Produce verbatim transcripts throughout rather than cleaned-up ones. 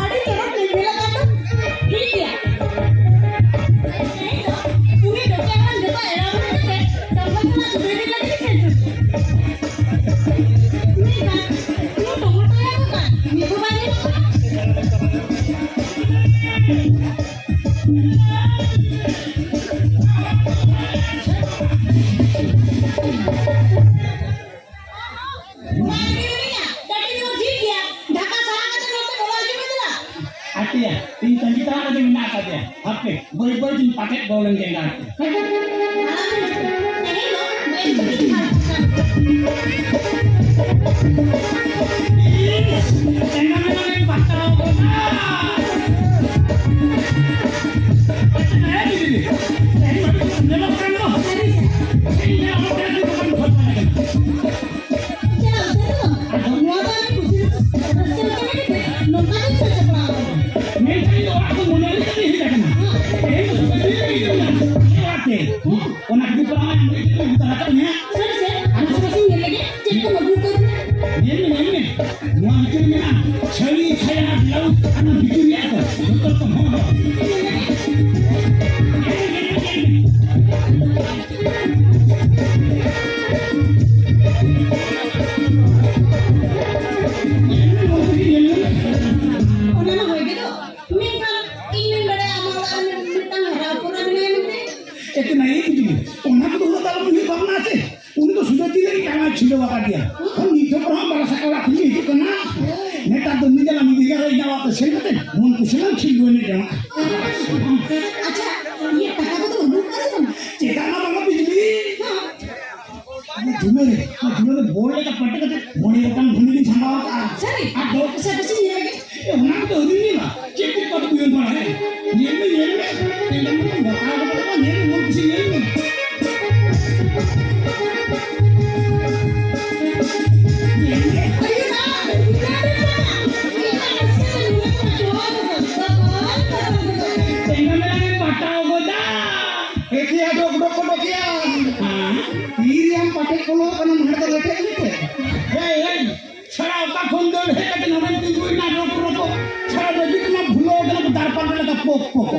ᱟᱹᱰᱤ ᱪᱚᱨᱚᱠ ᱧᱮᱞᱚᱜ ᱠᱟᱱ ᱫᱚ᱾ ᱴᱷᱤᱠ ᱜᱮᱭᱟ᱾ ᱩᱱᱤ ᱰᱚᱠᱴᱚᱨ ᱦᱟᱲᱟᱢ ᱡᱚᱛᱚ ᱮᱲᱟᱣ ᱠᱟᱛᱮ ᱛᱟᱨᱯᱚᱨ ᱚᱱᱟ ᱪᱷᱩᱴᱟᱹᱣ ᱞᱟᱹᱜᱤᱫ ᱪᱮᱫ ᱪᱚ? ᱩᱱᱤ ᱵᱟᱝ, ᱩᱱᱤ ᱴᱚᱢᱚᱴᱚ ᱭᱟ ᱠᱚ ᱵᱟᱝ, ᱱᱤᱛ ᱦᱚᱸ ᱵᱟᱭ ᱧᱮᱞᱚᱜ ᱠᱟᱱᱟ᱾ ᱚᱲᱟᱜ ᱨᱮᱜᱮ ᱢᱮᱱᱟᱭᱟ, ᱠᱟᱹᱴᱤᱡ ᱫᱚ ᱴᱷᱤᱠ ᱜᱮᱭᱟ, ᱰᱷᱟᱠᱟ ᱥᱟᱦᱟ ᱠᱟᱛᱮ ᱱᱚᱛᱮ ᱵᱚᱞᱚ ᱦᱤᱡᱩᱜ ᱢᱮ ᱫᱮᱞᱟ᱾ ᱟᱯᱮᱭᱟ, ᱤᱧ ᱛᱟᱺᱜᱤ ᱛᱟᱲᱟᱜ ᱨᱮᱜᱮ ᱢᱮᱱᱟᱜ ᱟᱠᱟᱫᱮᱭᱟ᱾ ᱦᱟᱯᱮ, ᱵᱟᱹᱭ ᱵᱟᱹᱭ ᱛᱤᱧ ᱯᱟᱴᱮᱫ ᱵᱚᱞᱚ ᱞᱮᱱ ᱜᱮ ᱮᱸᱜᱟ ᱟᱡ ᱛᱮ᱾ ᱟᱞᱚᱢ ᱦᱤᱡᱩᱜᱼᱟ, ᱛᱮᱦᱮᱧ ᱫᱚ ᱵᱮᱥ ᱴᱷᱤᱠ ᱤᱧ ᱦᱟᱨ ᱦᱚᱪᱚ ᱢᱮᱭᱟ᱾ ᱮᱸᱜᱟ ᱢᱮᱱᱟᱜ ᱨᱮᱧ ᱵᱟᱛᱟᱣ ᱠᱟᱱᱟ᱾ ᱦᱮᱸ, ᱫᱤᱫᱤ, ᱛᱮᱦᱮᱧ ᱵᱷᱟᱹᱜᱤ ᱧᱮᱞᱚᱜ ᱠᱟᱱ ᱫᱚ᱾ ᱥᱟᱹᱨᱤ ᱥᱮ? ᱤᱧ ᱧᱮᱞ ᱦᱚᱸ ᱵᱟᱹᱧ ᱧᱮᱞ ᱠᱟᱱ ᱫᱚ᱾ ᱪᱟᱞᱟᱜ ᱩᱛᱟᱹᱨ ᱫᱚ᱾ ᱱᱚᱣᱟ ᱫᱚ ᱟᱹᱰᱤ ᱠᱩᱥᱤ ᱨᱟᱹᱥᱠᱟᱹ ᱠᱟᱱᱟ᱾ ᱱᱚᱝᱠᱟ ᱜᱮ ᱪᱮᱫ ᱪᱟᱯᱲᱟᱣ ᱟᱠᱟᱱᱟ᱾ ᱢᱮᱱᱠᱷᱟᱱ ᱤᱧ ᱫᱚ ᱚᱲᱟᱜ ᱠᱷᱚᱱ ᱢᱚᱱᱮ ᱞᱮᱠᱟ ᱛᱮ ᱦᱮᱡ ᱟᱠᱟᱱᱟ᱾ ᱦᱮᱸ᱾ ᱛᱮᱦᱮᱧ ᱫᱚ ᱥᱩᱫᱷᱟᱹ ᱛᱤᱨᱮ ᱦᱤᱡᱩᱜ ᱠᱟᱱᱟ? ᱚᱲᱟᱜ ᱛᱮ᱾ ᱦᱮᱸ᱾ ᱚᱱᱟ ᱠᱷᱟᱹᱛᱤᱨ ᱛᱮ ᱟᱢᱟᱜ ᱢᱚᱱᱮ ᱛᱮ ᱤᱧ ᱫᱚ ᱨᱟᱠᱟᱵ ᱢᱮᱭᱟ᱾ ᱥᱟᱹᱨᱤ ᱥᱮ? ᱟᱨ ᱥᱟᱨᱟ ᱥᱤᱧ ᱧᱮᱞ ᱞᱮᱜᱮ, ᱪᱮᱫ ᱠᱚᱢ ᱟᱹᱜᱩ ᱟᱠᱟᱫᱟ? ᱧᱮᱞ ᱢᱮ, ᱧᱮᱞ ᱢᱮ᱾ ᱱᱚᱣᱟ ᱵᱷᱤᱛᱤᱨ ᱨᱮ ᱢᱮᱱᱟᱜᱼᱟ ᱥᱟᱹᱲᱤ, ᱥᱟᱭᱟ, ᱵᱞᱟᱣᱩᱡᱽ, ᱟᱨ ᱱᱚᱣᱟ ᱵᱷᱤᱛᱤᱨ ᱨᱮᱭᱟᱜ ᱠᱚ ᱡᱚᱛᱚ ᱨᱚᱠᱚᱢ᱾ ᱦᱚᱸ, ᱦᱚᱸ᱾ ᱧᱮᱞ ᱢᱮ, ᱧᱮᱞ ᱢᱮ, ᱧᱮᱞ ᱢᱮ᱾ ᱚᱱᱟ ᱢᱟ ᱦᱳᱭ ᱜᱮ ᱫᱚ᱾ ᱢᱮᱱᱠᱷᱟᱱ ᱤᱧ ᱢᱮᱱ ᱫᱟᱲᱮᱭᱟᱜᱼᱟ, ᱟᱢᱟᱜ ᱚᱲᱟᱜ ᱨᱮ ᱢᱤᱫᱴᱟᱝ ᱦᱟᱨᱟ ᱯᱚᱨᱟ ᱢᱮᱱᱟᱭᱟ ᱢᱮᱱᱛᱮ? ᱮ ᱠᱟᱱᱟᱭ, ᱤᱧ ᱡᱩᱫᱤ ᱚᱱᱟ ᱠᱚᱫᱚ ᱩᱱᱟᱹᱜ ᱫᱚ ᱟᱞᱚᱢ ᱩᱭᱦᱟᱹᱨ ᱵᱷᱟᱵᱽᱱᱟ ᱥᱮ᱾ ᱩᱱᱤ ᱫᱚ ᱥᱩᱫᱷᱟᱹ ᱛᱤ ᱨᱮᱜᱮ ᱡᱟᱸᱜᱟᱭ ᱪᱷᱤᱸᱰᱟᱹᱣ ᱟᱠᱟᱫᱮᱭᱟ᱾ ᱟᱨ ᱱᱤᱛ ᱦᱚᱸ ᱯᱟᱲᱦᱟᱜ ᱵᱟᱞᱟ ᱥᱟᱠᱟᱞᱟᱜ ᱛᱮᱜᱮ ᱦᱤᱡᱩᱜ ᱠᱟᱱᱟ᱾ ᱱᱮᱛᱟᱨ ᱫᱚ ᱢᱤᱫ ᱡᱟᱞᱟ ᱢᱤᱫ ᱡᱟᱭᱜᱟ ᱨᱮ ᱤᱧᱟᱹᱜ ᱚᱲᱟᱜ ᱛᱮ ᱥᱮᱱ ᱠᱟᱛᱮ ᱢᱚᱱ ᱠᱩᱥᱤ ᱞᱟᱝ ᱠᱷᱤᱞᱰᱩ ᱮᱱᱮᱡ ᱡᱚᱝᱟ᱾ ᱟᱪᱪᱷᱟ, ᱤᱭᱟᱹ ᱴᱟᱠᱟ ᱠᱚᱫᱚ ᱵᱟᱹᱱᱩᱜ ᱟᱠᱟᱫᱟ ᱥᱮ ᱵᱟᱝ? ᱪᱮᱫᱟᱜ ᱢᱟ ᱵᱟᱝᱟ ᱵᱤᱡᱽᱞᱤ? ᱦᱮᱸ᱾ ᱚᱱᱟ ᱡᱷᱩᱞᱟᱹ ᱨᱮ, ᱚᱱᱟ ᱡᱷᱩᱞᱟᱹ ᱨᱮ ᱵᱚᱞ ᱞᱮᱠᱟ ᱯᱟᱴᱮ ᱠᱟᱛᱮ ᱢᱚᱬᱮ ᱜᱚᱴᱟᱝ ᱵᱷᱩᱸᱰᱤ ᱞᱤᱧ ᱥᱟᱢᱵᱟᱣ ᱟᱠᱟᱫᱼᱟ᱾ ᱥᱟᱹᱨᱤ? ᱟᱨ ᱫᱚᱦᱚ ᱠᱟᱛᱮ ᱥᱮ ᱠᱩᱥᱤ ᱧᱮᱞ ᱜᱮ᱾ ᱮ, ᱚᱱᱟ ᱠᱚᱫᱚ ᱟᱹᱣᱨᱤ ᱧᱮᱞᱟ᱾ ᱪᱮᱫ ᱪᱮᱫ ᱠᱚ ᱩᱭᱦᱟᱹᱨ ᱵᱟᱲᱟ ᱦᱮᱸ? ᱧᱮᱞ ᱢᱮ, ᱧᱮᱞ ᱢᱮ᱾ ᱛᱮᱦᱮᱧ ᱫᱚ ᱢᱚᱴᱟ ᱠᱟᱛᱮ ᱫᱚ ᱵᱟᱝ, ᱧᱮᱞ ᱢᱮ, ᱢᱚᱱ ᱠᱩᱥᱤ ᱧᱮᱞ ᱢᱮ᱾ ᱧᱮᱞ ᱢᱮ᱾ ᱛᱮᱦᱮᱧ ᱫᱚ ᱢᱮᱞᱟ ᱨᱮ ᱯᱟᱴᱟᱣ ᱜᱚᱫᱟ᱾ ᱮᱠᱤᱭᱟ ᱰᱚᱠ ᱰᱚᱠ ᱰᱚᱠᱤᱭᱟ᱾ ᱦᱮᱸ? ᱛᱤᱨᱮᱢ ᱯᱟᱴᱮ ᱠᱚᱞᱚ ᱠᱟᱱᱟ, ᱢᱟᱲᱟᱝ ᱫᱚ ᱞᱮᱴᱮ ᱞᱮᱴᱮ᱾ ᱦᱮᱸ, ᱦᱮᱸ᱾ ᱥᱟᱞᱟ ᱚᱠᱟ ᱠᱷᱚᱱ ᱫᱟᱹᱲ ᱦᱮᱡ ᱠᱟᱛᱮ ᱱᱚᱰᱮᱢ ᱛᱤᱸᱜᱩᱭᱮᱱᱟ, ᱨᱚᱠ ᱨᱚᱠ᱾ ᱥᱟᱞᱟ ᱨᱟᱹᱜᱤ ᱠᱟᱱᱟ, ᱵᱷᱩᱞᱟᱹᱣ ᱠᱟᱱᱟ, ᱫᱟᱨᱯᱟᱱ ᱨᱮ ᱞᱮᱠᱟ ᱯᱚᱠ ᱯᱚᱠ᱾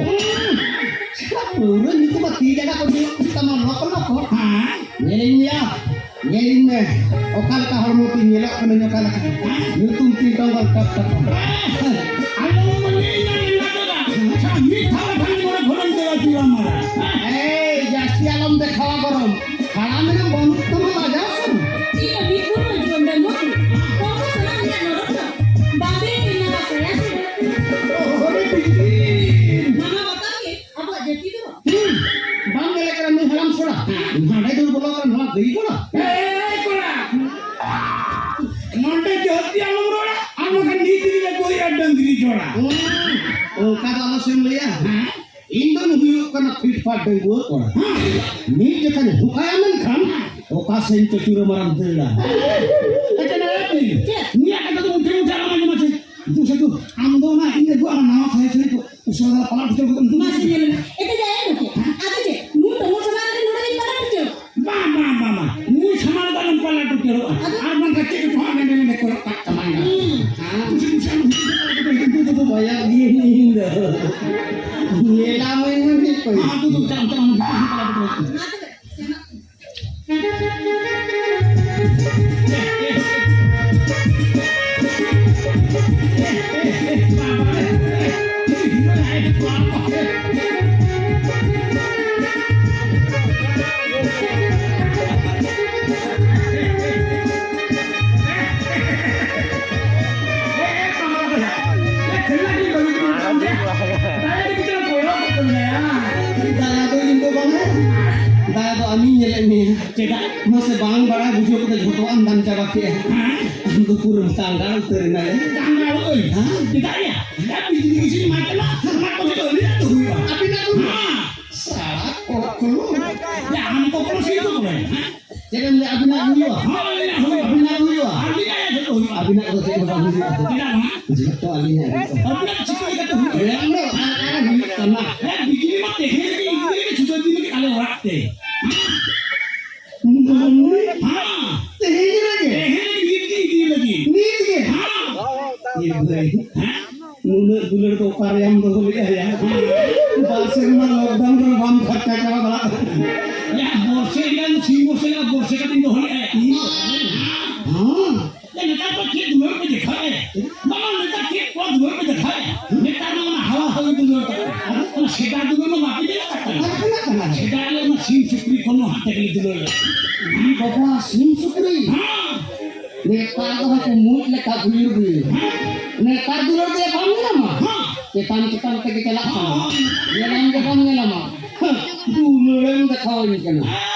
ᱥᱟᱞᱟ ᱯᱟᱹᱣᱨᱟᱹ ᱧᱩ ᱠᱚᱢᱟ ᱛᱤ ᱡᱟᱸᱜᱟ ᱠᱚ ᱧᱩᱨᱩᱜ ᱠᱟᱱ ᱛᱟᱢᱟ, ᱞᱚᱠ ᱞᱚᱠ᱾ ᱦᱮᱸ? ᱧᱮᱞᱤᱧ ᱜᱮᱭᱟ, ᱧᱮᱞᱤᱧ ᱢᱮ, ᱚᱠᱟ ᱞᱮᱠᱟ ᱦᱚᱲᱢᱚ ᱛᱤᱧ ᱧᱮᱞᱚᱜ ᱠᱟᱹᱱᱟᱹᱧ, ᱚᱠᱟ ᱞᱮᱠᱟ ᱧᱩᱛᱩᱢ ᱛᱤᱧ ᱴᱚᱝᱜᱚᱞ ᱴᱚᱯ ᱴᱚᱯ᱾ ᱟᱞᱚᱢ ᱢᱚᱱᱮᱭᱟ ᱢᱮᱱᱟᱜ ᱠᱟᱫᱟ᱾ ᱟᱪᱪᱷᱟ, ᱢᱤᱫ ᱫᱷᱟᱣ ᱠᱷᱟᱱ ᱢᱚᱬᱮ ᱠᱷᱚᱱᱮᱢ ᱫᱟᱹᱲᱟ ᱪᱩᱲᱟ ᱢᱟᱨᱟ᱾ ᱮᱭ, ᱡᱟᱹᱥᱛᱤ ᱟᱞᱚᱢ ᱫᱮᱠᱷᱟᱣᱟ ᱜᱚᱨᱚᱢ᱾ ᱦᱟᱲᱟᱢ ᱮᱱᱟᱢ, ᱵᱟᱹᱱᱩᱜ ᱛᱟᱢᱟ ᱞᱟᱡᱟᱣ ᱥᱚᱨᱚᱢ᱾ ᱪᱮᱫ ᱞᱟᱹᱜᱤᱫ ᱵᱚᱱ ᱡᱚᱢ ᱫᱟ ᱢᱚᱛ? ᱠᱚᱲᱟ ᱥᱟᱱᱟᱢ ᱨᱮᱭᱟᱜ ᱱᱚᱨᱚᱠ ᱫᱚ ᱵᱟᱸᱫᱮ ᱢᱮᱱᱟᱜᱼᱟ ᱥᱟᱭᱟ ᱥᱮ᱾ ᱚᱨᱮ ᱵᱤᱴᱤ᱾ ᱢᱟᱢᱟ ᱵᱟᱛᱟᱣ ᱜᱮ ᱟᱵᱚᱣᱟᱜ ᱡᱟᱹᱛᱤ ᱫᱚ᱾ ᱦᱩᱸ, ᱵᱟᱢ ᱧᱮᱞᱮ ᱠᱟᱱᱟ ᱱᱩᱭ ᱦᱟᱲᱟᱢ ᱥᱚᱲᱟ? ᱦᱟᱸᱰᱮ ᱫᱩᱲᱩᱵ ᱵᱚᱞᱚ ᱠᱟᱱᱟ ᱱᱚᱣᱟ ᱜᱟᱹᱭ ᱠᱚᱲᱟ᱾ ᱮᱭ ᱠᱚᱲᱟ, ᱱᱚᱰᱮ ᱡᱟᱹᱛᱤ ᱟᱞᱚᱢ ᱨᱚᱲᱟ, ᱟᱨ ᱵᱟᱠᱷᱟᱱ ᱱᱤᱛ ᱜᱮ ᱜᱚᱭ ᱟᱨ ᱰᱟᱹᱝᱨᱤ ᱡᱚᱲᱟ᱾ ᱦᱩᱸ, ᱚᱱᱠᱟ ᱫᱚ ᱟᱞᱚ ᱥᱮᱢ ᱞᱟᱹᱭᱟ᱾ ᱦᱮᱸ? ᱤᱧ ᱫᱚᱧ ᱦᱩᱭᱩᱜ ᱠᱟᱱᱟ ᱯᱷᱤᱴ ᱯᱷᱟᱴ ᱰᱟᱺᱜᱩᱣᱟᱹ ᱠᱚᱲᱟ᱾ ᱦᱮᱸ᱾ ᱢᱤᱫ ᱡᱚᱠᱷᱟᱧ ᱦᱚᱠᱟᱭᱟ ᱢᱮᱱᱠᱷᱟᱱ ᱚᱠᱟ ᱥᱮᱱ ᱪᱚ ᱪᱩᱨᱟᱹ ᱢᱟᱨᱟᱢ ᱫᱟᱹᱲᱟ᱾ ᱟᱪᱪᱷᱟ, ᱱᱟᱨᱟᱭᱚᱱ, ᱪᱮᱫ? ᱱᱩᱭᱟᱜ ᱠᱟᱛᱷᱟ ᱫᱚ ᱢᱩᱴᱷᱟᱹᱱ ᱢᱩᱴᱷᱟᱹᱱ ᱟᱞᱚᱢ ᱟᱸᱡᱚᱢᱟ ᱪᱮ᱾ ᱫᱩ ᱥᱮ ᱫᱩ, ᱟᱢ ᱫᱚ ᱚᱱᱟ ᱤᱧ ᱟᱹᱜᱩᱣᱟᱜ ᱚᱱᱟ ᱱᱟᱣᱟ ᱥᱟᱹᱲᱤ ᱥᱟᱹᱲᱤ ᱠᱚ ᱩᱥᱟᱹᱨᱟ ᱫᱷᱟᱨᱟ ᱯᱟᱞᱟᱣ ᱦᱚᱪᱚ ᱠᱟᱜ ᱢᱮ᱾ ᱢᱟᱥᱮ ᱧᱮᱞ ᱢᱮ, ᱮᱴᱟᱜᱟᱜ ᱮᱢ ᱠᱮᱫ? ᱟᱫᱚ ᱪᱮᱫ? ᱱᱩᱭ ᱛᱚᱢᱚᱞ ᱥᱟᱢᱟᱝ ᱨᱮ ᱱᱚᱰᱮ ᱜᱮᱧ ᱯᱟᱞᱟᱣ ᱦᱚᱪᱚ? ᱵᱟᱝ, ᱵᱟᱝ, ᱵᱟᱝ, ᱵᱟᱝ᱾ ᱱᱩᱭ ᱥᱟᱢᱟᱝ ᱨᱮᱫᱚ ᱟᱞᱚᱢ ᱯᱟᱞᱟᱣ ᱦᱚᱪᱚ ᱩᱛᱟᱹᱨᱚᱜᱼᱟ᱾ ᱟᱫᱚ? ᱟᱨ ᱵᱟᱝᱠᱷᱟᱱ ᱪᱮᱫ ᱠᱚᱪᱚ ᱦᱟᱸᱜ ᱱᱮᱸᱰᱮ ᱱᱮᱸᱰᱮ ᱠᱚᱭᱚᱜ ᱠᱟᱜ ᱛᱟᱢᱟ ᱤᱧ ᱫᱚ᱾ ᱦᱩᱸ᱾ ᱦᱮᱸ? ᱠᱩᱥᱤ ᱠᱩᱥᱤ ᱟᱞᱚᱢ ᱦᱤᱡᱩᱜ ᱠᱟᱱᱟ, ᱠᱟᱹᱴᱤᱡ ᱦᱤᱡᱩᱜ ᱫᱚ ᱵᱟᱭᱟ ᱤᱭᱟᱹ ᱤᱧ ᱫᱚ᱾ ᱧᱮᱞᱟᱢᱟᱹᱧ ᱢᱮ ᱢᱤᱫ ᱠᱚᱭᱚᱜ᱾ ᱦᱮᱸ, ᱟᱫᱚ ᱫᱩ ᱪᱟᱞᱟᱜ, ᱪᱟᱞᱟᱜ, ᱪᱟᱞᱟᱜ, ᱪᱟᱞᱟᱜ, ᱪᱟᱞᱟᱜ᱾ ᱢᱟ ᱛᱚᱵᱮ, ᱥᱮᱱᱚᱜ ᱯᱮ᱾ ᱫᱟᱭᱟ ᱫᱚ ᱤᱧ ᱫᱚ ᱵᱟᱝᱟ, ᱫᱟᱭᱟ ᱫᱚ ᱟᱢᱤᱧ ᱧᱮᱞᱮᱫ ᱢᱮᱭᱟ᱾ ᱪᱮᱫᱟᱜ? ᱢᱟᱥᱮ, ᱵᱟᱝ ᱵᱟᱲᱟᱭ ᱵᱩᱡᱷᱟᱹᱣ ᱠᱟᱛᱮ ᱡᱷᱚᱛᱚᱣᱟᱜ ᱮᱢ ᱫᱟᱱ ᱪᱟᱵᱟ ᱠᱮᱜᱼᱟ᱾ ᱦᱮᱸ? ᱫᱩᱯᱩᱨ ᱨᱮᱢ ᱛᱟᱝᱜᱟ ᱩᱛᱟᱹᱨ ᱮᱱᱟ ᱭᱟ᱾ ᱛᱟᱝᱜᱟ ᱳᱭ᱾ ᱦᱮᱸ? ᱪᱮᱫᱟᱜ ᱭᱟ? ᱦᱮᱸ, ᱵᱤᱡᱽᱞᱤ ᱵᱤᱡᱽᱞᱤ ᱢᱟ ᱪᱟᱞᱟᱜ, ᱚᱱᱟ ᱠᱚ ᱫᱚ ᱟᱹᱞᱤᱧᱟᱜ ᱫᱚ ᱦᱩᱭᱩᱜᱼᱟ᱾ ᱟᱹᱵᱤᱱᱟᱜ ᱫᱚ ᱦᱩᱭᱩᱜᱼᱟ? ᱦᱮᱸ᱾ ᱥᱟᱲᱟ ᱠᱚᱠᱞᱩ᱾ ᱭᱟ, ᱟᱢ ᱠᱚᱠᱞᱩ ᱥᱤ ᱫᱚ ᱵᱚᱞᱮ, ᱦᱮᱸ? ᱪᱮᱫ ᱮᱢ ᱞᱟᱹᱭᱟ? ᱟᱹᱵᱤᱱᱟᱜ ᱦᱩᱭᱩᱜᱼᱟ? ᱦᱮᱸ, ᱟᱹᱞᱤᱧᱟᱜ ᱦᱩᱭᱩᱜᱼᱟ᱾ ᱟᱹᱵᱤᱱᱟᱜ ᱦᱩᱭᱩᱜᱼᱟ? ᱟᱹᱞᱤᱧᱟᱜ ᱡᱚᱛᱚ ᱦᱩᱭᱩᱜᱼᱟ᱾ ᱟᱹᱵᱤᱱᱟᱜ ᱫᱚ ᱪᱮᱫ ᱦᱚᱸ ᱵᱟᱝ ᱦᱩᱭᱩᱜᱼᱟ᱾ ᱪᱮᱫᱟᱜ ᱵᱟᱝ? ᱡᱚᱛᱚ ᱟᱹᱞᱤᱧᱟᱜ ᱦᱩᱭᱩᱜᱼᱟ᱾ ᱟᱹᱵᱤᱱᱟᱜ ᱪᱤᱠᱟᱹ ᱞᱮᱠᱟᱛᱮ ᱦᱩᱭᱩᱜᱼᱟ? ᱮᱢ ᱫᱚ ᱚᱠᱟ ᱞᱮᱠᱟ ᱨᱮ ᱦᱩᱭᱩᱜ ᱠᱟᱱᱟ? ᱦᱮᱸ, ᱵᱤᱡᱽᱞᱤ ᱢᱟ ᱛᱮᱦᱮᱧ ᱨᱮᱜᱮ ᱤᱫᱤ ᱞᱮᱜᱮ ᱪᱷᱩᱴᱟᱹᱣ ᱤᱫᱤ ᱞᱮᱜᱮ ᱟᱞᱮ ᱚᱲᱟᱜ ᱛᱮ᱾ ᱢᱟᱹᱱᱢᱤ ᱦᱮᱸ᱾ ᱛᱮᱦᱮᱧ ᱨᱮᱜᱮ? ᱛᱮᱦᱮᱧ ᱨᱮᱜᱮ ᱤᱫᱤ ᱞᱮᱜᱮ ᱤᱫᱤ ᱞᱟᱹᱜᱤᱫ᱾ ᱱᱤᱛ ᱜᱮ? ᱦᱮᱸ᱾ ᱮ ᱵᱷᱟᱹᱭ, ᱦᱮᱸ? ᱱᱩᱱᱟᱹᱜ ᱫᱩᱞᱟᱹᱲ ᱫᱚ ᱚᱠᱟ ᱨᱮᱭᱟᱢ ᱫᱚᱦᱚ ᱞᱮᱜᱼᱟ ᱭᱟ? ᱵᱟᱨ ᱥᱮᱨᱢᱟ lockdown ᱨᱮ ᱵᱟᱢ ᱯᱷᱟᱨᱪᱟ ᱪᱟᱵᱟ ᱫᱟᱲᱮᱭᱟᱜ ᱠᱟᱱᱟ᱾ ᱭᱟ, ᱵᱚᱨᱥᱮ ᱜᱟᱱ, ᱥᱤᱧ ᱵᱚᱨᱥᱮ ᱜᱟᱱ ᱵᱚᱨᱥᱮ ᱠᱟᱛᱮᱧ ᱫᱚᱦᱚ ᱞᱮᱜᱼᱟ᱾ ᱦᱮᱸ᱾ ᱮ, ᱱᱮᱛᱟᱨ ᱫᱚ ᱪᱮᱫ ᱫᱩᱞᱟᱹᱲ ᱯᱮ ᱫᱮᱠᱷᱟᱣᱮᱫ? ᱵᱟᱵᱟ, ᱱᱮᱛᱟᱨ ᱪᱮᱫ ᱠᱚ ᱫᱩᱞᱟᱹᱲ ᱯᱮ ᱫᱮᱠᱷᱟᱣᱮᱫ? ᱱᱮᱛᱟᱨ ᱢᱟ ᱚᱱᱟ ᱦᱟᱣᱟ ᱦᱟᱣᱤ ᱫᱩᱞᱟᱹᱲ ᱛᱟᱠᱚ᱾ ᱚᱱᱟ ᱥᱮᱫᱟᱭ ᱫᱩᱞᱟᱹᱲ ᱢᱟ ᱵᱟᱯᱮ ᱧᱮᱞ ᱟᱠᱟᱫ ᱛᱟᱦᱮᱱᱟ᱾ ᱟᱨ ᱛᱤᱱᱟᱹᱜ ᱠᱟᱱᱟ? ᱥᱮᱫᱟᱭ ᱨᱮ ᱚᱱᱟ ᱥᱤᱢ ᱥᱩᱠᱨᱤ ᱠᱷᱚᱱ ᱦᱚᱸ ᱦᱟᱱᱛᱮ ᱜᱮᱞᱮ ᱫᱩᱞᱟᱹᱲ ᱞᱮᱫᱟ᱾ ᱤ ᱵᱟᱵᱟ, ᱥᱤᱢ ᱥᱩᱠᱨᱤ? ᱦᱮᱸ᱾ ᱱᱮᱛᱟᱨ ᱫᱚ ᱦᱟᱹᱠᱩ ᱢᱩᱸᱡ ᱞᱮᱠᱟ ᱜᱩᱭᱩᱨ ᱜᱩᱭᱩᱨ᱾ ᱦᱮᱸ᱾ ᱱᱮᱛᱟᱨ ᱫᱩᱞᱟᱹᱲ ᱫᱚ ᱵᱟᱢ ᱧᱮᱞᱟᱢᱟ᱾ ᱦᱮᱸ᱾ ᱪᱮᱛᱟᱱ ᱪᱮᱛᱟᱱ ᱛᱮᱜᱮ ᱪᱟᱞᱟᱜ ᱠᱟᱱᱟ᱾ ᱦᱮᱸ᱾ ᱧᱮᱞᱟᱢ ᱜᱮ ᱵᱟᱢ ᱧᱮᱞᱟᱢᱟ᱾ ᱦᱮᱸ᱾ ᱫᱩᱞᱟᱹᱲᱮᱢ ᱫᱮᱠᱷᱟᱣᱟᱹᱧ ᱠᱟᱱᱟ᱾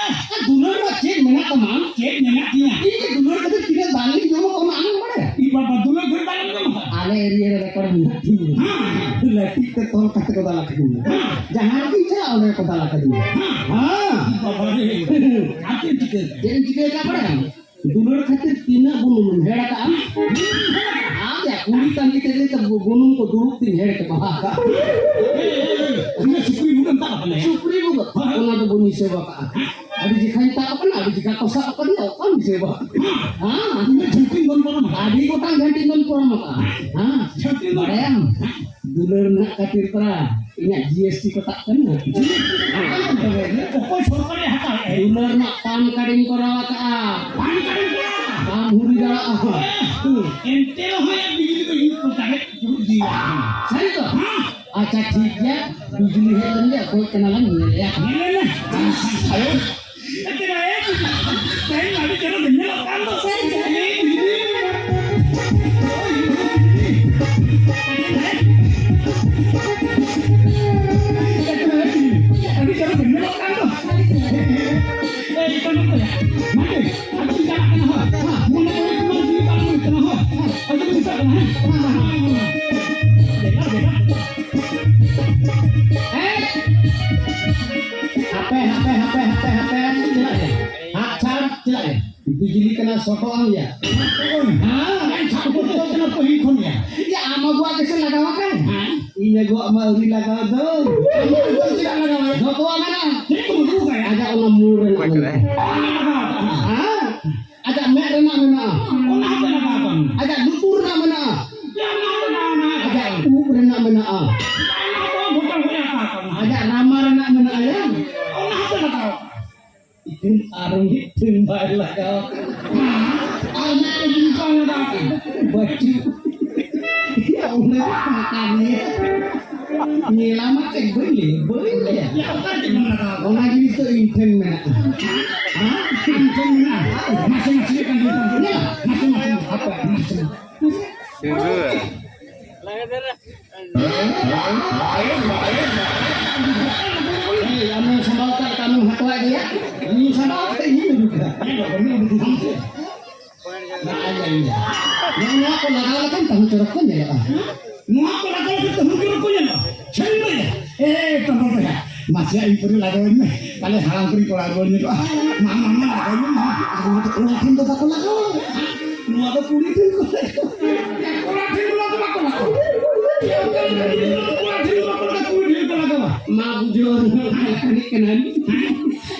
ᱟᱨ ᱫᱩᱞᱟᱹᱲ ᱢᱟ ᱪᱮᱫ ᱢᱮᱱᱟᱜ ᱛᱟᱢᱟ? ᱪᱮᱫ ᱢᱮᱱᱟᱜ ᱛᱤᱧᱟ? ᱤᱧ ᱡᱮ ᱫᱩᱞᱟᱹᱲ ᱠᱷᱟᱹᱛᱤᱨ ᱛᱤᱱᱟᱹᱜ ᱫᱟᱞ ᱞᱤᱧ ᱡᱚᱢ ᱠᱟᱜ, ᱚᱱᱟ ᱟᱢᱮᱢ ᱵᱟᱲᱟᱭᱟ? ᱤᱧ ᱵᱟᱵᱟ ᱫᱩᱞᱟᱹᱲ ᱠᱷᱟᱹᱛᱤᱨ ᱫᱟᱞ ᱞᱤᱧ ᱡᱚᱢ ᱠᱟᱜ᱾ ᱟᱞᱮ area ᱨᱮ record ᱢᱮᱱᱟᱜ ᱛᱤᱧᱟ᱾ ᱦᱮᱸ᱾ ᱞᱟᱹᱴᱤᱡ ᱛᱮ ᱛᱚᱞ ᱠᱟᱛᱮ ᱠᱚ ᱫᱟᱞ ᱟᱠᱟᱫᱤᱧᱟ᱾ ᱦᱮᱸ᱾ ᱡᱟᱦᱟᱸ ᱨᱮᱜᱤᱧ ᱪᱟᱞᱟᱜ, ᱚᱸᱰᱮ ᱠᱚ ᱫᱟᱞ ᱟᱠᱟᱫᱤᱧᱟ᱾ ᱦᱮᱸ᱾ ᱦᱮᱸ᱾ ᱤᱧ ᱵᱟᱵᱟ ᱨᱮ᱾ ᱟᱨ ᱪᱮᱫ ᱮᱢ ᱪᱤᱠᱟᱹ ᱠᱟᱜ? ᱪᱮᱫ ᱮᱢ ᱪᱤᱠᱟᱹ ᱠᱟᱜ ᱵᱟᱲᱟᱭᱟᱢ? ᱫᱩᱞᱟᱹᱲ ᱠᱷᱟᱹᱛᱤᱨ ᱛᱤᱱᱟᱹᱜ ᱵᱩᱱᱩᱢ ᱮᱢ ᱦᱮᱲ ᱠᱟᱜᱼᱟ? ᱟᱢ ᱭᱟ ᱠᱩᱲᱤ ᱛᱟᱸᱜᱤ ᱛᱮᱜᱮ ᱛᱚ ᱵᱩᱱᱩᱢ ᱠᱚ ᱫᱩᱲᱩᱵ ᱛᱤᱧ ᱦᱮᱲ ᱪᱟᱵᱟ ᱟᱠᱟᱜᱼᱟ᱾ ᱮ, ᱮ, ᱮ, ᱮ, ᱤᱧ ᱫᱚ ᱥᱩᱠᱨᱤ ᱵᱩᱴᱟᱹᱢ ᱛᱟᱵ ᱟᱠᱟᱱᱟ᱾ ᱥᱩᱠᱨᱤ ᱵᱩᱴᱟᱹ? ᱦᱮᱸ᱾ ᱚᱱᱟ ᱫᱚ ᱵᱟᱹᱧ ᱦᱤᱥᱟᱹᱵ ᱟᱠᱟᱜᱼᱟ᱾ ᱟᱹᱰᱤ ᱡᱮᱠᱷᱟᱧ ᱛᱟᱵ ᱟᱠᱟᱱᱟ, ᱟᱹᱰᱤ ᱡᱮᱠᱷᱟ ᱠᱚ ᱥᱟᱵ ᱟᱠᱟᱫᱤᱧᱟ, ᱚᱠᱟᱢ ᱦᱤᱥᱟᱹᱵᱟ? ᱦᱮᱸ᱾ ᱤᱧ ᱫᱚ ᱡᱷᱟᱹᱱᱴᱤᱧ ᱫᱚᱱ ᱯᱟᱨᱚᱢ ᱟᱠᱟᱫᱟ᱾ ᱟᱹᱰᱤ ᱜᱚᱴᱟᱝ ᱡᱷᱟᱹᱱᱴᱤᱧ ᱫᱚᱱ ᱯᱟᱨᱚᱢ ᱟᱠᱟᱫᱼᱟ᱾ ᱦᱮᱸ᱾ ᱡᱷᱟᱹᱱᱴᱤᱧ ᱫᱚᱱ ᱵᱟᱲᱟᱭᱟᱢ? ᱫᱩᱞᱟᱹᱲ ᱨᱮᱱᱟᱜ ᱠᱷᱟᱹᱛᱤᱨ ᱯᱟᱨᱟ ᱤᱧᱟᱹᱜ GST ᱠᱚ ᱛᱟᱵ ᱠᱟᱱᱟ᱾ ᱚᱠᱚᱭ ᱥᱚᱨᱠᱟᱨᱮ ᱦᱟᱛᱟᱣ ᱮᱫᱼᱟ? ᱫᱩᱞᱟᱹᱲ ᱨᱮᱱᱟᱜ PAN card ᱤᱧ ᱠᱚᱨᱟᱣ ᱟᱠᱟᱫᱼᱟ᱾ PAN card ᱮᱢ ᱠᱚᱨᱟᱣ ᱟᱠᱟᱫᱼᱟ? ᱵᱟᱢ ᱦᱩᱫᱤᱥ ᱫᱟᱲᱮᱭᱟᱜᱼᱟ᱾ ᱮᱱᱛᱮ ᱨᱮᱦᱚᱸ ᱭᱟ ᱵᱤᱡᱽᱞᱤ ᱫᱚ ᱤᱧ ᱠᱚ direct ᱫᱩᱲᱩᱵ ᱤᱫᱤᱭᱟ᱾ ᱥᱟᱹᱨᱤ ᱛᱚ? ᱦᱮᱸ᱾ ᱟᱪᱪᱷᱟ, ᱴᱷᱤᱠ ᱜᱮᱭᱟ, ᱵᱤᱡᱽᱞᱤ ᱦᱮᱡ ᱞᱮᱱ ᱜᱮ, ᱚᱠᱚᱭ ᱠᱟᱱᱟ ᱞᱟᱝ ᱧᱮᱞᱮᱭᱟ᱾ ᱧᱮᱞ ᱞᱮ᱾ ᱟᱭᱳ᱾ ᱮ, ᱛᱮᱨᱟ, ᱮ, ᱛᱮᱦᱮᱧ ᱢᱟ ᱟᱹᱰᱤ ᱪᱮᱦᱨᱟ ᱵᱤᱱ ᱧᱮᱞᱚᱜ ᱠᱟᱱ ᱫᱚ᱾ ᱥᱟᱹᱨᱤ ᱜᱮ᱾ ᱮ, ᱵᱤᱡᱽᱞᱤ᱾ ᱳᱭ, ᱳᱭ, ᱵᱤᱡᱽᱞᱤ᱾ ᱟᱹᱰᱤ ᱪᱮᱦᱨᱟ ᱵᱤᱱ ᱧᱮᱞᱚᱜ ᱠᱟᱱ ᱫᱚ᱾ ᱮ, ᱮ, ᱮ, ᱮ, ᱢᱟᱱᱮ, ᱟᱹᱰᱤ ᱪᱟᱞᱟᱜ ᱠᱟᱱᱟ ᱦᱳ᱾ ᱢᱚᱱᱮ ᱠᱚᱨᱮ ᱠᱷᱚᱱ ᱡᱤᱣᱤ ᱵᱟᱝ ᱦᱟᱯᱮ, ᱦᱟᱯᱮ, ᱦᱟᱯᱮ, ᱦᱟᱯᱮ, ᱦᱟᱯᱮ, ᱪᱮᱫᱟᱜ ᱭᱟ? ᱦᱟᱛ ᱪᱷᱟᱲ, ᱪᱮᱫᱟᱜ ᱭᱟ? ᱵᱤᱡᱽᱞᱤ ᱠᱟᱱᱟ, ᱥᱚᱴᱚᱜ ᱟᱢ ᱭᱟ᱾ ᱦᱮᱸ, ᱪᱷᱟᱲ ᱠᱚ ᱫᱚ ᱠᱟᱱᱟ ᱯᱟᱹᱦᱤᱞ ᱠᱷᱚᱱ ᱭᱟ᱾ ᱭᱟ, ᱟᱢ ᱟᱵᱚᱣᱟᱜ ᱜᱮᱥᱮ ᱞᱟᱜᱟᱣ ᱟᱠᱟᱱ? ᱦᱮᱸ᱾ ᱤᱧ ᱟᱵᱚᱣᱟᱜ ᱢᱟ ᱟᱹᱣᱨᱤ ᱞᱟᱜᱟᱣ ᱫᱚ᱾ ᱟᱢᱟᱜ ᱫᱚ ᱪᱮᱫᱟᱜ ᱞᱟᱜᱟᱣ ᱟᱭ? ᱡᱚᱛᱚᱣᱟᱜ ᱢᱮᱱᱟᱜᱼᱟ᱾ ᱪᱮᱫ ᱠᱚᱢ ᱩᱫᱩᱜ ᱟᱠᱟᱫ? ᱟᱡᱟᱜ ᱚᱱᱟ ᱢᱩ ᱨᱮᱱᱟᱜ ᱢᱮᱱᱟᱜᱼᱟ᱾ ᱚᱱᱟ ᱞᱟᱜᱟᱣ ᱟᱠᱟᱫ᱾ ᱦᱮᱸ᱾ ᱟᱡᱟᱜ ᱢᱮᱫ ᱨᱮᱱᱟᱜ ᱢᱮᱱᱟᱜᱼᱟ᱾ ᱚᱱᱟ ᱦᱚᱸᱯᱮ ᱞᱟᱜᱟᱣ ᱟᱠᱟᱫ᱾ ᱟᱡᱟᱜ ᱞᱩᱛᱩᱨ ᱨᱮᱱᱟᱜ ᱢᱮᱱᱟᱜᱼᱟ᱾ ᱭᱟ, ᱚᱱᱟ ᱦᱚᱸᱯᱮ ᱞᱟᱜᱟᱣ ᱟᱠᱟᱫ᱾ ᱟᱡᱟᱜ ᱩᱵ ᱨᱮᱱᱟᱜ ᱢᱮᱱᱟᱜᱼᱟ᱾ ᱚᱱᱟ ᱦᱚᱸᱯᱮ ᱞᱟᱜᱟᱣ ᱟᱠᱟᱫ᱾ ᱟᱡᱟᱜ ᱨᱟᱢᱟ ᱨᱮᱱᱟᱜ ᱢᱮᱱᱟᱜᱼᱟ, ᱭᱟ᱾ ᱚᱱᱟ ᱦᱚᱸᱯᱮ ᱞᱟᱜᱟᱣ ᱟᱠᱟᱫ᱾ ᱤᱠᱷᱟᱹᱱ ᱟᱨ ᱢᱤᱫᱴᱮᱱ ᱵᱟᱭ ᱞᱟᱜᱟᱣ ᱟᱠᱟᱫ᱾ ᱟᱨ ᱢᱤᱫᱴᱮᱱ ᱡᱤᱱᱤᱥ ᱵᱟᱭ ᱞᱟᱜᱟᱣ ᱟᱠᱟᱫ᱾ ᱵᱟᱹᱪᱩᱜ᱾ ᱚᱸᱰᱮ ᱯᱷᱟᱸᱠᱟ ᱜᱮᱭᱟ᱾ ᱧᱮᱞᱟᱢ ᱪᱮᱫ ᱵᱟᱹᱧ ᱞᱟᱹᱭᱟ, ᱵᱟᱹᱧ ᱞᱟᱹᱭᱟ᱾ ᱭᱟ, ᱚᱠᱟ ᱨᱮ ᱪᱮᱫ ᱵᱟᱢ ᱞᱟᱜᱟᱣ ᱟᱠᱟᱫ? ᱚᱱᱟ ᱡᱤᱱᱤᱥ ᱫᱚ ᱤᱧ ᱴᱷᱮᱱ ᱢᱮᱱᱟᱜᱼᱟ᱾ ᱦᱮᱸ? ᱟᱢ ᱴᱷᱮᱱ ᱢᱮᱱᱟᱜᱼᱟ? ᱢᱟᱥᱮ, ᱢᱟᱥᱮ, ᱧᱮᱞᱟ᱾ ᱢᱟᱥᱮ, ᱢᱟᱥᱮ, ᱦᱟᱯᱮ, ᱢᱟᱥᱮ᱾ ᱥᱤᱸᱫᱩᱨ᱾ ᱮᱭ, ᱟᱢᱮᱢ ᱥᱟᱢᱵᱟᱣ ᱠᱟᱜ ᱠᱟᱹᱢᱤ ᱦᱟᱛᱟᱣᱟᱜ ᱜᱮᱭᱟ? ᱤᱧ ᱥᱟᱢᱵᱟᱣ ᱠᱟᱛᱮ ᱤᱧ ᱩᱰᱩᱠᱟ᱾ ᱱᱚᱜᱼᱚ ᱱᱚᱣᱟ ᱠᱚ ᱞᱟᱜᱟᱣ ᱞᱮᱠᱷᱟᱱ ᱛᱟᱹᱦᱩ ᱪᱚᱨᱚᱠ ᱠᱚ ᱧᱮᱞᱚᱜᱼᱟ᱾ ᱱᱚᱣᱟ ᱠᱚ ᱞᱟᱜᱟᱣ ᱞᱮᱠᱷᱟᱱ ᱛᱟᱹᱦᱩ ᱪᱚᱨᱚᱠ ᱠᱚ ᱧᱮᱞᱚᱜᱼᱟ᱾ ᱥᱟᱹᱨᱤ ᱜᱮ᱾ ᱮ, ᱛᱟᱵᱚ ᱵᱚᱭᱦᱟ, ᱢᱟᱥᱮ ᱤᱧ ᱯᱩᱨᱟᱹ ᱞᱟᱜᱟᱣᱟᱹᱧ ᱢᱮ᱾ ᱛᱟᱦᱞᱮ ᱦᱟᱲᱟᱢ ᱠᱚᱨᱮᱧ ᱠᱚᱲᱟ ᱨᱩᱣᱟᱹᱲ ᱧᱚᱜᱚᱜᱼᱟ᱾ ᱢᱟ, ᱢᱟ, ᱢᱟ, ᱞᱟᱜᱟᱣᱟᱹᱧ ᱢᱮ, ᱢᱟ᱾ ᱟᱨ ᱱᱚᱣᱟ ᱫᱚ ᱠᱚᱲᱟ ᱴᱷᱮᱱ ᱫᱚ ᱵᱟᱠᱚ ᱞᱟᱜᱟᱣᱟ᱾ ᱱᱚᱣᱟ ᱫᱚ ᱠᱩᱲᱤ ᱴᱷᱮᱱ ᱠᱚ ᱞᱟᱜᱟᱣᱟ᱾ ᱠᱚᱲᱟ ᱴᱷᱮᱱ ᱱᱚᱣᱟ ᱫᱚ ᱵᱟᱠᱚ ᱞᱟᱜᱟᱣᱟ᱾ ᱠᱚᱲᱟ ᱴᱷᱮᱱ ᱫᱚ ᱵᱟᱠᱚ ᱞᱟᱜᱟᱣᱟ, ᱠᱩᱲᱤ ᱴᱷᱮᱱ ᱠᱚ ᱞᱟᱜᱟᱣᱟ᱾ ᱢᱟ ᱵᱩᱡᱷᱟᱹᱣ, ᱮᱱᱮᱡ ᱠᱟᱱᱟ᱾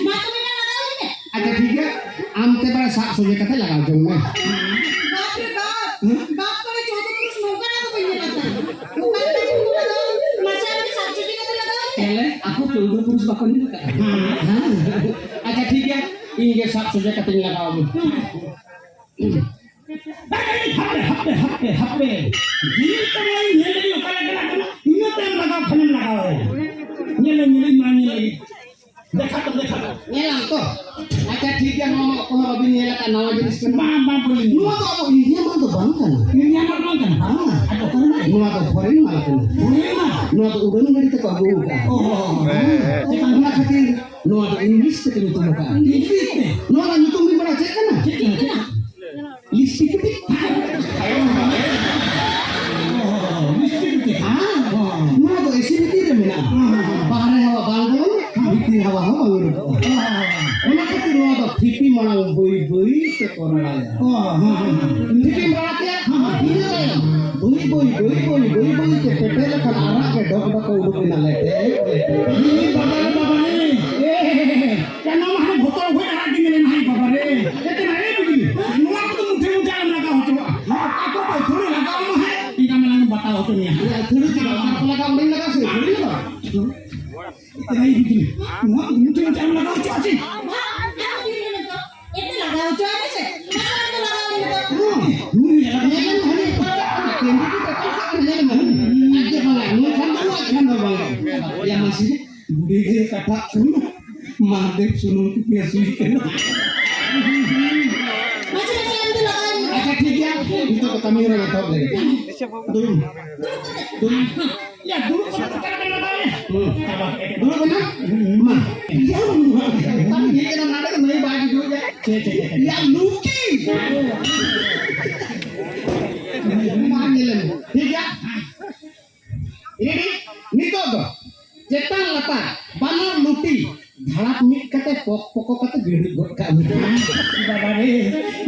ᱢᱟ ᱛᱚᱵᱮ ᱱᱟ ᱞᱟᱜᱟᱣ ᱤᱧ ᱢᱮ᱾ ᱟᱪᱪᱷᱟ, ᱴᱷᱤᱠ ᱜᱮᱭᱟ, ᱟᱢ ᱛᱮ ᱵᱟᱲᱟ ᱥᱟᱵ ᱥᱚᱡᱷᱮ ᱠᱟᱛᱮ ᱞᱟᱜᱟᱣ ᱡᱚᱝ ᱢᱮ᱾ ᱵᱟᱯ ᱨᱮ ᱵᱟᱯ, ᱵᱟᱯ ᱠᱚᱨᱮ ᱪᱳᱫᱚ ᱯᱩᱨᱩᱥ ᱱᱚᱝᱠᱟᱱᱟᱜ ᱫᱚ ᱵᱟᱹᱧ ᱧᱮᱞ ᱟᱠᱟᱫ᱾ ᱚᱠᱟ ᱞᱮᱠᱟ ᱪᱚᱝ ᱠᱚ ᱞᱟᱜᱟᱣᱟ? ᱢᱟᱥᱮ ᱟᱢ ᱜᱮ ᱥᱟᱵ ᱥᱚᱡᱷᱮ ᱠᱟᱛᱮ ᱞᱟᱜᱟᱣ ᱢᱮ᱾ ᱧᱮᱞ ᱞᱮ, ᱟᱠᱚ ᱪᱳᱫᱚ ᱯᱩᱨᱩᱥ ᱵᱟᱠᱚ ᱧᱮᱞ ᱟᱠᱟᱫ᱾ ᱦᱮᱸ᱾ ᱟᱪᱪᱷᱟ, ᱴᱷᱤᱠ ᱜᱮᱭᱟ, ᱤᱧ ᱜᱮ ᱥᱟᱵ ᱥᱚᱡᱷᱮ ᱠᱟᱛᱮᱧ ᱞᱟᱜᱟᱣ ᱟᱢᱟ᱾ ᱦᱟᱯᱮ, ᱦᱟᱯᱮ, ᱦᱟᱯᱮ, ᱦᱟᱯᱮ᱾ ᱡᱤᱞ ᱛᱟᱢᱟᱧ ᱧᱮᱞ ᱞᱮᱜᱮ ᱚᱠᱟ ᱞᱮᱠᱟᱱᱟᱜ ᱠᱟᱱᱟ, ᱤᱱᱟᱹ ᱛᱟᱭᱚᱢ ᱞᱟᱜᱟᱣ ᱠᱷᱟᱱᱮᱢ ᱞᱟᱜᱟᱣ ᱟᱭᱟ᱾ ᱧᱮᱞ ᱞᱮ, ᱧᱮᱞ ᱞᱮ, ᱢᱟ ᱧᱮᱞ ᱞᱮᱜᱮ᱾ ᱫᱮᱠᱷᱟ ᱛᱚ, ᱫᱮᱠᱷᱟ ᱛᱚ᱾ ᱧᱮᱞᱟᱢ ᱛᱚ? ᱟᱪᱪᱷᱟ, ᱴᱷᱤᱠ ᱜᱮᱭᱟ, ᱱᱚᱣᱟ ᱢᱟ ᱚᱠᱚᱭ ᱦᱚᱸ ᱵᱟᱵᱤᱱ ᱧᱮᱞ ᱟᱠᱟᱫ, ᱱᱟᱣᱟ ᱡᱤᱱᱤᱥ ᱠᱟᱱᱟ᱾ ᱵᱟᱝ, ᱵᱟᱝ, ᱵᱟᱹᱞᱤᱧ ᱧᱮᱞ ᱱᱚᱣᱟ ᱫᱚ ᱟᱵᱚ ᱤᱱᱰᱤᱭᱟ ᱢᱟᱞ ᱫᱚ ᱵᱟᱝ ᱠᱟᱱᱟ᱾ ᱤᱱᱰᱤᱭᱟ ᱢᱟᱞ ᱵᱟᱝ ᱠᱟᱱᱟ? ᱵᱟᱝ᱾ ᱟᱫᱚ ᱚᱠᱟ ᱨᱮᱱᱟᱜ? ᱱᱚᱣᱟ ᱫᱚ ᱯᱷᱚᱨᱮᱱ ᱢᱟᱞ ᱠᱟᱱᱟ᱾ ᱯᱷᱚᱨᱮᱱ ᱢᱟᱞ? ᱱᱚᱣᱟ ᱫᱚ ᱩᱰᱟᱹᱱ ᱜᱟᱹᱰᱤ ᱛᱮᱠᱚ ᱟᱹᱜᱩ ᱟᱠᱟᱫᱼᱟ᱾ ᱚ, ᱦᱚᱸ, ᱦᱚᱸ, ᱦᱚᱸ᱾ ᱚᱱᱟ ᱠᱷᱟᱹᱛᱤᱨ ᱱᱚᱣᱟ ᱫᱚ ᱤᱝᱞᱤᱥ ᱛᱮᱠᱚ ᱧᱩᱛᱩᱢ ᱟᱠᱟᱫᱼᱟ᱾ ᱤᱝᱞᱤᱥ ᱛᱮ? ᱱᱚᱣᱟ ᱨᱮᱱᱟᱜ ᱧᱩᱛᱩᱢ ᱵᱤᱱ ᱵᱟᱲᱟᱭᱟ ᱪᱮᱫ ᱠᱟᱱᱟ? ᱪᱮᱫ ᱠᱟᱱᱟ, ᱪᱮᱫ ᱠᱟᱱᱟ? ᱞᱤᱯᱥᱴᱤᱠ ᱠᱟᱹᱴᱤᱡ᱾ ᱱᱚᱣᱟ ᱫᱚ ᱮᱥᱤ ᱵᱷᱤᱛᱤᱨ ᱨᱮ ᱢᱮᱱᱟᱜᱼᱟ᱾ ᱦᱮᱸ, ᱦᱮᱸ, ᱦᱮᱸ᱾ ᱵᱟᱦᱨᱮ ᱦᱟᱣᱟ ᱵᱟᱝ ᱵᱚᱞᱚᱱᱟ, ᱦᱮᱸ᱾ ᱵᱷᱤᱛᱤᱨ ᱦᱟᱣᱟ ᱦᱚᱸ ᱵᱟᱝ ᱩᱰᱩᱠᱚᱜᱼᱟ᱾ ᱦᱮᱸ, ᱦᱮᱸ, ᱦᱮᱸ᱾ ᱚᱱᱟ ᱠᱷᱟᱹᱛᱤᱨ ᱱᱚᱣᱟ ᱫᱚ ᱛᱷᱤᱯᱤ ᱢᱟᱲᱟᱝ ᱵᱟᱹᱭ ᱵᱟᱹᱭ ᱛᱮ ᱠᱚ ᱨᱟᱲᱟᱭᱟ᱾ ᱚ, ᱦᱮᱸ, ᱦᱮᱸ, ᱦᱮᱸ᱾ ᱛᱷᱤᱯᱤᱢ ᱨᱟᱲᱟ ᱠᱮᱫᱟ, ᱦᱮᱸ, ᱦᱮᱸ᱾ ᱤᱱᱟᱹ ᱛᱟᱭᱚᱢ ᱵᱟᱹᱭ ᱵᱟᱹᱭ, ᱵᱟᱹᱭ ᱵᱟᱹᱭ, ᱵᱟᱹᱭ ᱵᱟᱹᱭ ᱛᱮ ᱯᱮᱴᱮ ᱞᱮᱠᱷᱟᱱ ᱟᱨᱟᱜ ᱜᱮ ᱰᱚᱠ ᱰᱚᱠ ᱩᱰᱩᱠ ᱮᱱᱟ ᱞᱮᱴᱮ, ᱞᱮᱴᱮ᱾ ᱮ ᱵᱟᱵᱟ ᱨᱮ, ᱵᱟᱵᱟ ᱨᱮ᱾ ᱮ, ᱦᱮ, ᱦᱮ, ᱦᱮ᱾ ᱭᱟ, ᱱᱚᱣᱟ ᱢᱟ ᱦᱟᱱᱮ ᱵᱚᱛᱚᱨ ᱦᱩᱭ ᱟᱲᱟᱜ ᱜᱮ ᱧᱮᱞᱮ ᱱᱟᱦᱟᱜ ᱵᱟᱵᱟ ᱨᱮ᱾ ᱮ, ᱛᱮ ᱱᱟᱦᱟᱜ ᱮ ᱵᱤᱡᱽᱞᱤ᱾ ᱱᱚᱣᱟ ᱠᱚᱫᱚ ᱢᱩᱴᱷᱟᱹᱱ ᱢᱩᱴᱷᱟᱹᱱ ᱮᱢ ᱞᱟᱜᱟᱣ ᱦᱚᱪᱚᱣᱟᱜᱼᱟ᱾ ᱱᱚᱣᱟ ᱠᱚ ᱟᱹᱛᱷᱟᱹᱲᱤ ᱞᱟᱜᱟᱣ ᱟᱢᱟ ᱦᱟᱸᱜ, ᱤᱧ ᱟᱢ ᱞᱟᱝ ᱵᱟᱛᱟᱣ ᱦᱚᱪᱚ ᱢᱮᱭᱟ᱾ ᱮ, ᱟᱹᱛᱷᱟᱹᱲᱤ ᱫᱚ ᱵᱟᱝ, ᱚᱱᱟ ᱠᱚ ᱞᱟᱜᱟᱣ ᱚᱸᱰᱮᱧ ᱞᱟᱜᱟᱣ ᱥᱮ, ᱟᱹᱛᱷᱟᱹᱲᱤ ᱫᱚ ᱵᱟᱝ᱾ ᱮ, ᱛᱮ ᱱᱟᱦᱟᱜ ᱮ ᱵᱤᱡᱽᱞᱤ᱾ ᱱᱚᱣᱟ ᱠᱚᱫᱚ ᱢᱩᱴᱷᱟᱹᱱ ᱢᱩᱴᱷᱟᱹᱱ ᱮᱢ ᱞᱟᱜᱟᱣ ᱦᱚᱪᱚᱣᱟᱜᱼᱟ ᱪᱮ? ᱮ, ᱛᱮ ᱞᱟᱜᱟᱣ ᱦᱚᱪᱚᱣᱟᱜ ᱢᱮ ᱥᱮ᱾ ᱢᱟᱥᱮ ᱟᱢ ᱫᱚ ᱞᱟᱜᱟᱣ ᱢᱮ ᱱᱤᱛᱚᱜ᱾ ᱦᱩᱸ, ᱦᱩᱸ, ᱧᱮᱞ ᱢᱮ, ᱧᱮᱞ ᱢᱮ, ᱧᱮᱞ ᱢᱮ᱾ ᱟᱡ ᱫᱚ ᱵᱟᱝᱟ, ᱱᱩᱭ ᱠᱷᱟᱱ ᱫᱚ ᱵᱟᱝ, ᱠᱷᱟᱱ ᱫᱚ ᱵᱟᱝᱟ᱾ ᱭᱟ, ᱢᱟᱥᱮ᱾ ᱵᱩᱰᱷᱤ ᱜᱮ ᱠᱟᱴᱷᱟᱜ ᱠᱟᱱᱟ, ᱢᱟᱦᱫᱮᱵ ᱥᱩᱱᱩᱢ ᱠᱚᱯᱤ ᱦᱟᱹᱥᱩᱭ ᱠᱟᱱᱟ᱾ ᱢᱟᱥᱮ, ᱢᱟᱥᱮ, ᱟᱢ ᱫᱚ ᱞᱟᱜᱟᱣ ᱢᱮ᱾ ᱟᱪᱪᱷᱟ, ᱴᱷᱤᱠ ᱜᱮᱭᱟ, ᱱᱤᱛᱚᱜ ᱫᱚ ᱠᱟᱹᱢᱤ ᱦᱚᱨᱟ ᱮᱛᱚᱦᱚᱵ ᱞᱮᱜᱮ᱾ ᱫᱩᱲᱩᱵ, ᱫᱩᱲᱩᱵ᱾ ᱭᱟ, ᱫᱩᱲᱩᱵ ᱠᱟᱛᱮ ᱚᱠᱟ ᱨᱮᱵᱮᱱ ᱞᱟᱜᱟᱣ ᱮᱫᱟ? ᱦᱩᱸ᱾ ᱫᱩᱲᱩᱵ ᱵᱮᱱ᱾ ᱢᱟ᱾ ᱭᱟ, ᱵᱟᱝ ᱦᱮᱡ ᱠᱟᱱᱟ, ᱱᱟᱰᱮ ᱫᱚ ᱱᱩᱭ ᱵᱟᱭ ᱵᱩᱡᱷᱟᱹᱣ ᱮᱫᱟ᱾ ᱪᱮᱫ, ᱪᱮᱫ, ᱪᱮᱫ? ᱭᱟ, ᱞᱩᱠᱤ᱾ ᱢᱟ, ᱧᱮᱞ ᱢᱮ᱾ ᱴᱷᱤᱠ ᱜᱮᱭᱟ? ᱨᱮᱰᱤ? ᱱᱤᱛᱚᱜ ᱫᱚ ᱪᱮᱛᱟᱱ ᱞᱟᱛᱟᱨ ᱵᱟᱱᱟᱨ ᱞᱩᱴᱤ ᱫᱷᱟᱲᱟᱯ ᱢᱤᱫ ᱠᱟᱛᱮ ᱯᱚᱠ ᱯᱚᱠᱚ ᱠᱟᱛᱮ ᱜᱟᱹᱰᱩᱡ ᱜᱚᱫ ᱠᱟᱜ ᱢᱮ᱾ ᱵᱟᱵᱟ ᱨᱮ,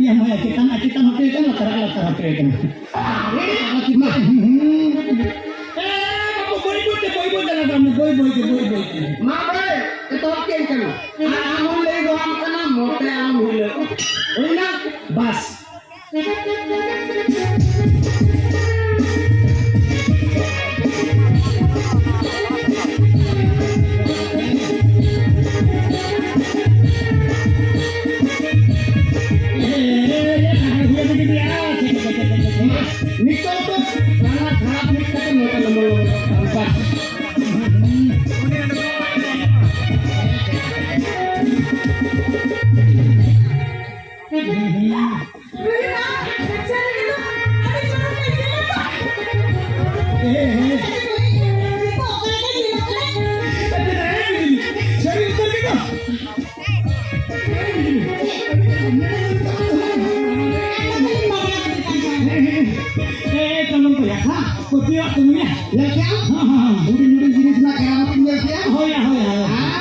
ᱤᱭᱟᱹ ᱢᱟ ᱪᱮᱛᱟᱱ ᱟᱨ ᱪᱮᱛᱟᱱ ᱦᱚᱪᱚᱭ ᱠᱟᱱᱟ, ᱞᱟᱛᱟᱨ ᱟᱨ ᱞᱟᱛᱟᱨ ᱦᱚᱪᱚᱭ ᱠᱟᱱᱟ᱾ ᱨᱮᱰᱤ? ᱢᱟ᱾ ᱮ, ᱵᱟᱹᱵᱩ, ᱵᱟᱹᱭ ᱵᱟᱹᱭ ᱛᱮ, ᱵᱟᱹᱭ ᱵᱟᱹᱭ ᱛᱮ ᱞᱟᱜᱟᱣ ᱢᱮ, ᱵᱟᱹᱭ ᱵᱟᱹᱭ ᱛᱮ, ᱵᱟᱹᱭ ᱵᱟᱹᱭ ᱛᱮ᱾ ᱢᱟ ᱵᱟᱹᱭ, ᱮᱛᱚᱦᱚᱵ ᱠᱮᱫ ᱠᱟᱱᱟ᱾ ᱟᱨ ᱟᱢ ᱦᱚᱸ ᱞᱟᱹᱭ ᱫᱚᱦᱚ ᱟᱢ ᱠᱟᱱᱟ, ᱢᱚᱴᱮ ᱟᱞᱚᱢ ᱦᱤᱞᱟᱹᱜ᱾ ᱦᱩᱭᱱᱟ? ᱵᱟᱥ᱾ ᱱᱤᱛᱚᱜ ᱫᱚ ᱨᱟᱱᱟ ᱠᱷᱟᱨᱟᱯ ᱢᱤᱫ ᱠᱟᱛᱮ ᱱᱚᱝᱠᱟ ᱞᱚᱢᱵᱚ ᱞᱚᱢᱵᱚ ᱵᱟᱥ᱾ ᱦᱮᱸ, ᱯᱟᱹᱛᱭᱟᱹᱣᱟᱜ ᱠᱟᱹᱢᱤᱭᱟ᱾ ᱧᱮᱞ ᱠᱮᱜ ᱟᱢ? ᱦᱮᱸ, ᱦᱮᱸ, ᱦᱮᱸ᱾ ᱦᱩᱰᱤᱧ ᱦᱩᱰᱤᱧ ᱡᱤᱱᱤᱥ ᱨᱮᱱᱟᱜ ᱠᱮᱨᱟᱢᱚᱛ ᱮᱢ ᱧᱮᱞ ᱠᱮᱜᱼᱟ? ᱦᱳᱭ, ᱦᱳᱭ, ᱦᱳᱭ᱾ ᱦᱮᱸ,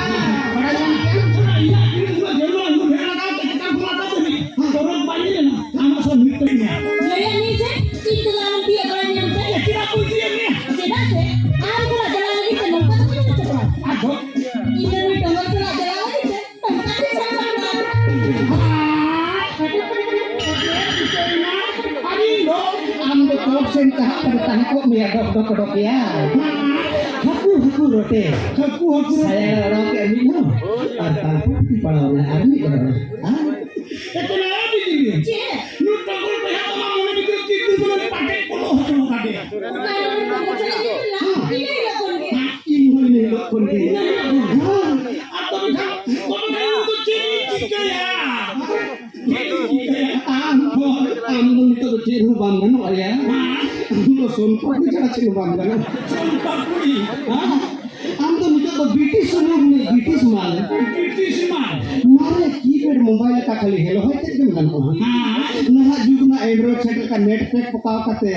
ᱵᱟᱲᱟᱭ ᱧᱟᱢ ᱠᱮᱜ ᱟᱢ? ᱤᱧᱟᱹᱜ ᱡᱤᱱᱤᱥ ᱩᱱᱟᱹᱜ ᱡᱷᱟᱹᱞ ᱢᱟ ᱩᱱᱟᱹᱜ ᱰᱷᱮᱨ ᱞᱟᱜᱟᱣ ᱛᱮ ᱪᱮᱛᱟᱱ ᱠᱷᱚᱱ ᱞᱟᱛᱟᱨ ᱫᱷᱟᱹᱵᱤᱡ ᱦᱚᱨᱚᱜ ᱵᱟᱭ ᱧᱮᱞ ᱞᱮᱱᱟ᱾ ᱟᱢᱟᱜ ᱥᱟᱶ ᱢᱤᱫ ᱠᱟᱹᱢᱤᱭᱟ᱾ ᱞᱟᱹᱭᱟᱜ ᱢᱤᱭᱟᱹᱧ ᱥᱮ, ᱤᱧ ᱫᱚ ᱟᱞᱚᱢ ᱛᱤᱭᱟᱹᱜ ᱵᱟᱲᱟᱧᱟ ᱢᱮᱱᱛᱮ᱾ ᱮ, ᱪᱮᱫᱟᱜ ᱵᱟᱹᱧ ᱛᱤᱭᱟᱹᱜ ᱢᱮᱭᱟ? ᱪᱮᱫᱟᱜ ᱥᱮ ᱟᱢ ᱥᱟᱞᱟᱜ ᱪᱟᱞᱟᱣ ᱞᱟᱹᱜᱤᱫ ᱛᱮ ᱱᱚᱝᱠᱟ ᱫᱚ ᱵᱟᱹᱧ ᱥᱟᱯᱲᱟᱣ᱾ ᱟᱫᱚ? ᱤᱧ ᱫᱚ ᱱᱩᱭ ᱰᱚᱸᱜᱚᱨ ᱥᱟᱞᱟᱜ ᱪᱟᱞᱟᱣ ᱞᱟᱹᱜᱤᱫ ᱛᱮ ᱟᱨ ᱤᱧ ᱫᱚ ᱟᱢ ᱫᱚ ᱪᱚᱴ ᱥᱮᱱ ᱪᱟᱦᱟᱜ ᱠᱟᱱᱟ, ᱛᱟᱦᱮᱸ ᱠᱚᱜ ᱢᱮᱭᱟ, ᱰᱚᱠ, ᱰᱚᱠ, ᱰᱚᱠ ᱭᱟ᱾ ᱦᱟᱹᱠᱩ, ᱦᱟᱹᱠᱩ ᱨᱚᱴᱮ᱾ ᱦᱟᱹᱠᱩ, ᱦᱟᱹᱠᱩ ᱨᱚᱴᱮ᱾ ᱥᱟᱭᱟ ᱨᱮ ᱚᱰᱚᱠ ᱠᱮᱫ ᱢᱤᱫ ᱦᱚᱲ, ᱟᱨ ᱛᱟᱨᱯᱚᱨ ᱯᱩᱛᱷᱤ ᱯᱟᱲᱦᱟᱣ ᱨᱮ ᱟᱨ ᱢᱤᱫ ᱦᱚᱲ᱾ ᱦᱮᱸ? ᱮᱛᱮ ᱱᱟᱭᱟ ᱵᱤᱡᱽᱞᱤ᱾ ᱪᱮᱫ? ᱱᱩᱭ ᱴᱚᱜᱚᱨ ᱵᱚᱭᱦᱟ ᱫᱚ ᱟᱢᱟᱜ ᱢᱚᱱᱮ ᱵᱷᱤᱛᱤᱨ ᱪᱮᱫ ᱫᱤᱱ ᱠᱷᱚᱱᱟᱜ ᱯᱟᱴᱮ ᱯᱚᱞᱚ ᱦᱚᱪᱚ ᱟᱠᱟᱫᱮᱭᱟ? ᱚᱠᱟ ᱨᱮ ᱢᱮᱱᱟᱜ ᱠᱚᱣᱟ? ᱪᱮᱫ ᱞᱟᱹᱜᱤᱫ ᱛᱮ ᱞᱟᱦᱟ? ᱤᱱᱟᱹ ᱦᱤᱞᱳᱜ ᱠᱷᱚᱱ ᱜᱮ᱾ ᱤᱧ ᱦᱚᱸ ᱤᱱᱟᱹ ᱦᱤᱞᱳᱜ ᱠᱷᱚᱱ ᱜᱮ᱾ ᱤᱱᱟᱹ ᱦᱤᱞᱳᱜ ᱠᱷᱚᱱ᱾ ᱦᱮᱸ᱾ ᱟᱨ ᱛᱚᱵᱮ ᱠᱷᱟᱱ, ᱛᱚᱵᱮ ᱠᱷᱟᱱ ᱤᱧ ᱫᱚ ᱪᱮᱫ ᱤᱧ ᱪᱤᱠᱟᱹᱭᱟ? ᱟᱢ ᱫᱚ, ᱟᱢ ᱫᱚ ᱱᱤᱛᱚᱜ ᱫᱚ ᱪᱮᱫ ᱦᱚᱸ ᱵᱟᱢ ᱜᱟᱱᱚᱜᱼᱟ ᱭᱟ᱾ ᱟᱢ ᱫᱚ ᱥᱚᱱ ᱯᱟᱯᱲᱤ ᱪᱷᱟᱲᱟ ᱪᱮᱫ ᱦᱚᱸ ᱵᱟᱢ ᱜᱟᱱᱚᱜᱼᱟ᱾ ᱥᱚᱱ ᱯᱟᱯᱲᱤ? ᱦᱮᱸ? ᱟᱢ ᱫᱚ ᱱᱤᱛᱚᱜ ᱫᱚ ᱵᱤᱴᱤ ᱥᱩᱢᱩᱝ ᱢᱮ, ᱵᱤᱴᱤ ᱥᱩᱢᱟᱱ᱾ ᱵᱤᱴᱤ ᱥᱩᱢᱟᱱ? ᱢᱟᱨᱮ ᱠᱤᱯᱮᱰ ᱢᱳᱵᱟᱭᱤᱞ ᱞᱮᱠᱟ ᱠᱷᱟᱹᱞᱤ ᱦᱮᱞᱳ ᱦᱚᱭ ᱛᱮᱫ ᱜᱮᱢ ᱜᱟᱱᱚᱜᱼᱟ᱾ ᱦᱮᱸ᱾ ᱱᱟᱦᱟᱜ ᱡᱩᱜᱽ ᱨᱮᱱᱟᱜ Android ᱥᱮᱴᱮᱨ ᱠᱟᱱ, ᱱᱮᱴ ᱯᱮᱠ ᱯᱚᱠᱟᱣ ᱠᱟᱛᱮ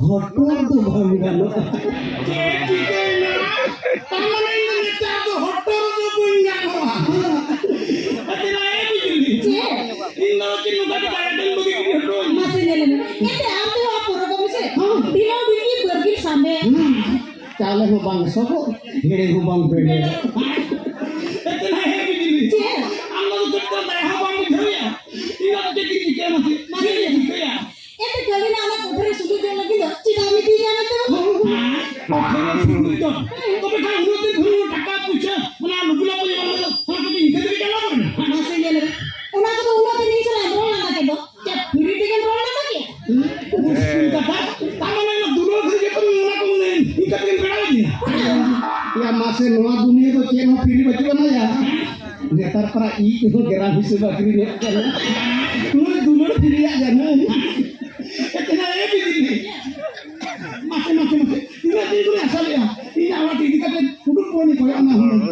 ᱦᱚᱴᱚᱨ ᱫᱚ ᱵᱟᱝ ᱜᱟᱱᱚᱜᱼᱟ᱾ ᱪᱮᱫ ᱪᱤᱠᱟᱹᱭᱮᱱᱟ? ᱛᱟᱨ ᱢᱟᱱᱮ ᱤᱧ ᱫᱚ ᱱᱮᱛᱟᱨ ᱫᱚ ᱦᱚᱴᱚᱨ ᱫᱚ ᱵᱟᱹᱧ ᱜᱟᱱᱚᱜᱼᱟ᱾ ᱟᱫᱚ ᱱᱚᱣᱟ ᱮ ᱵᱤᱡᱽᱞᱤ᱾ ᱪᱮᱫ? ᱤᱧ ᱫᱚ ᱪᱮᱫ ᱱᱚᱝᱠᱟ ᱫᱚ ᱵᱟᱭ ᱟᱸᱡᱚᱢ ᱵᱟᱹᱜᱤ ᱠᱤᱫᱤᱧ ᱦᱚᱴᱚᱨ᱾ ᱢᱟᱥᱮ ᱧᱮᱞ ᱢᱮ᱾ ᱮᱱᱛᱮ ᱟᱢ ᱛᱮᱦᱚᱸ ᱯᱚᱨᱚᱵᱚᱨᱛᱤ ᱥᱮ ᱦᱮᱸ᱾ ᱫᱤᱱᱟᱹᱢ ᱫᱤᱱ ᱜᱮ ᱵᱟᱹᱜᱤ ᱥᱟᱢᱮ᱾ ᱦᱮᱸ᱾ ᱪᱟᱣᱞᱮ ᱦᱚᱸ ᱵᱟᱝ ᱥᱚᱜᱚᱜ, ᱦᱮᱲᱮ ᱦᱚᱸ ᱵᱟᱝ ᱵᱮᱲᱮ᱾ ᱮᱱᱛᱮ ᱱᱚᱣᱟ ᱮ ᱵᱤᱡᱽᱞᱤ᱾ ᱪᱮᱫ? ᱟᱢ ᱫᱚ ᱪᱮᱫ ᱫᱚ ᱫᱟᱭᱟ ᱦᱚᱸ ᱵᱟᱢ ᱵᱩᱡᱷᱟᱹᱣᱮᱫᱼᱟ᱾ ᱤᱧ ᱫᱚ ᱪᱮᱫ ᱤᱧ ᱪᱤᱠᱟᱹᱭᱟ ᱢᱟᱥᱮ? ᱢᱟᱥᱮ ᱪᱮᱫ ᱤᱧ ᱪᱤᱠᱟᱹᱭᱟ? ᱮᱱᱛᱮ ᱠᱷᱟᱹᱞᱤ ᱱᱟ ᱚᱱᱟ ᱠᱚᱴᱷᱮ ᱨᱮ ᱥᱩᱫᱷᱩ ᱡᱚᱢ ᱞᱟᱹᱜᱤᱫ ᱫᱚ ᱪᱮᱫᱟᱜ ᱮᱢ ᱤᱫᱤᱭᱟ ᱢᱮᱱᱛᱮ ᱵᱟᱹᱵᱩ? ᱦᱮᱸ, ᱠᱚᱴᱷᱮ ᱨᱮ ᱥᱩᱫᱷᱩ ᱡᱚᱢ᱾ ᱛᱚᱵᱮ ᱠᱷᱟᱱ ᱩᱱᱟᱹᱜ ᱫᱤᱱ ᱠᱷᱚᱱ ᱴᱟᱠᱟ ᱯᱩᱭᱥᱟᱹ ᱚᱱᱟ ᱞᱩᱜᱩ ᱞᱟᱯᱚ ᱡᱚᱢ ᱞᱟᱹᱜᱤᱫ ᱚᱱᱟ ᱠᱚᱫᱚ ᱤᱱᱠᱟᱹ ᱛᱮᱜᱮ ᱪᱟᱞᱟᱣ ᱠᱟᱱᱟ᱾ ᱢᱟᱥᱮ ᱧᱮᱞ ᱢᱮ᱾ ᱚᱱᱟ ᱠᱚᱫᱚ ᱩᱱᱟᱹᱜ ᱫᱤᱱ ᱤᱧ ᱥᱟᱞᱟᱜ ᱮᱢ ᱨᱚᱲ ᱞᱟᱸᱫᱟ ᱠᱮᱫ ᱫᱚ᱾ ᱪᱮᱫ ᱯᱷᱤᱨᱤ ᱛᱮᱜᱮᱢ ᱨᱚᱲ ᱞᱟᱸᱫᱟ ᱠᱮᱫ? ᱢᱩᱥᱠᱤᱞ ᱠᱟᱛᱷᱟ᱾ ᱛᱟᱨ ᱢᱟᱱᱮ ᱚᱱᱟ ᱫᱩᱞᱟᱹᱲ ᱠᱷᱟᱹᱛᱤᱨ ᱜᱮ ᱛᱚ ᱚᱱᱟ ᱠᱚ ᱢᱮᱱ, ᱤᱱᱠᱟᱹ ᱛᱮᱜᱮᱢ ᱵᱮᱲᱟᱣ ᱤᱫᱤᱧᱟ᱾ ᱭᱟ ᱢᱟᱥᱮ, ᱱᱚᱣᱟ ᱫᱩᱱᱤᱭᱟᱹ ᱫᱚ ᱪᱮᱫ ᱦᱚᱸ ᱯᱷᱤᱨᱤ ᱵᱟᱹᱪᱩᱜ ᱟᱱᱟ ᱭᱟ᱾ ᱱᱮᱛᱟᱨ ᱯᱟᱨᱟ ᱤᱡ ᱛᱮᱦᱚᱸ ᱜᱮᱨᱟᱢ ᱦᱤᱥᱟᱹᱵ ᱟᱹᱠᱷᱨᱤᱧᱚᱜ ᱠᱟᱱᱟ᱾ ᱱᱩᱭ ᱫᱩᱞᱟᱹᱲ ᱯᱷᱤᱨᱤᱭᱟᱜ ᱡᱟᱹᱱᱟᱹᱧ᱾ ᱮᱛᱱᱟ ᱮ ᱵᱤᱡᱽᱞᱤ᱾ ᱢᱟᱥᱮ, ᱢᱟᱥᱮ, ᱢᱟᱥᱮ᱾ ᱛᱤᱱᱟᱹᱜ ᱫᱤᱱ ᱠᱷᱚᱱᱤᱧ ᱟᱥᱟ ᱞᱮᱜᱼᱟ, ᱤᱧ ᱟᱣᱟᱡᱽ ᱤᱫᱤ ᱠᱟᱛᱮ ᱩᱰᱩᱠ ᱠᱚᱣᱟᱧ ᱠᱚᱭᱚᱜ ᱟᱢᱟ ᱦᱩᱱᱟᱹᱝ᱾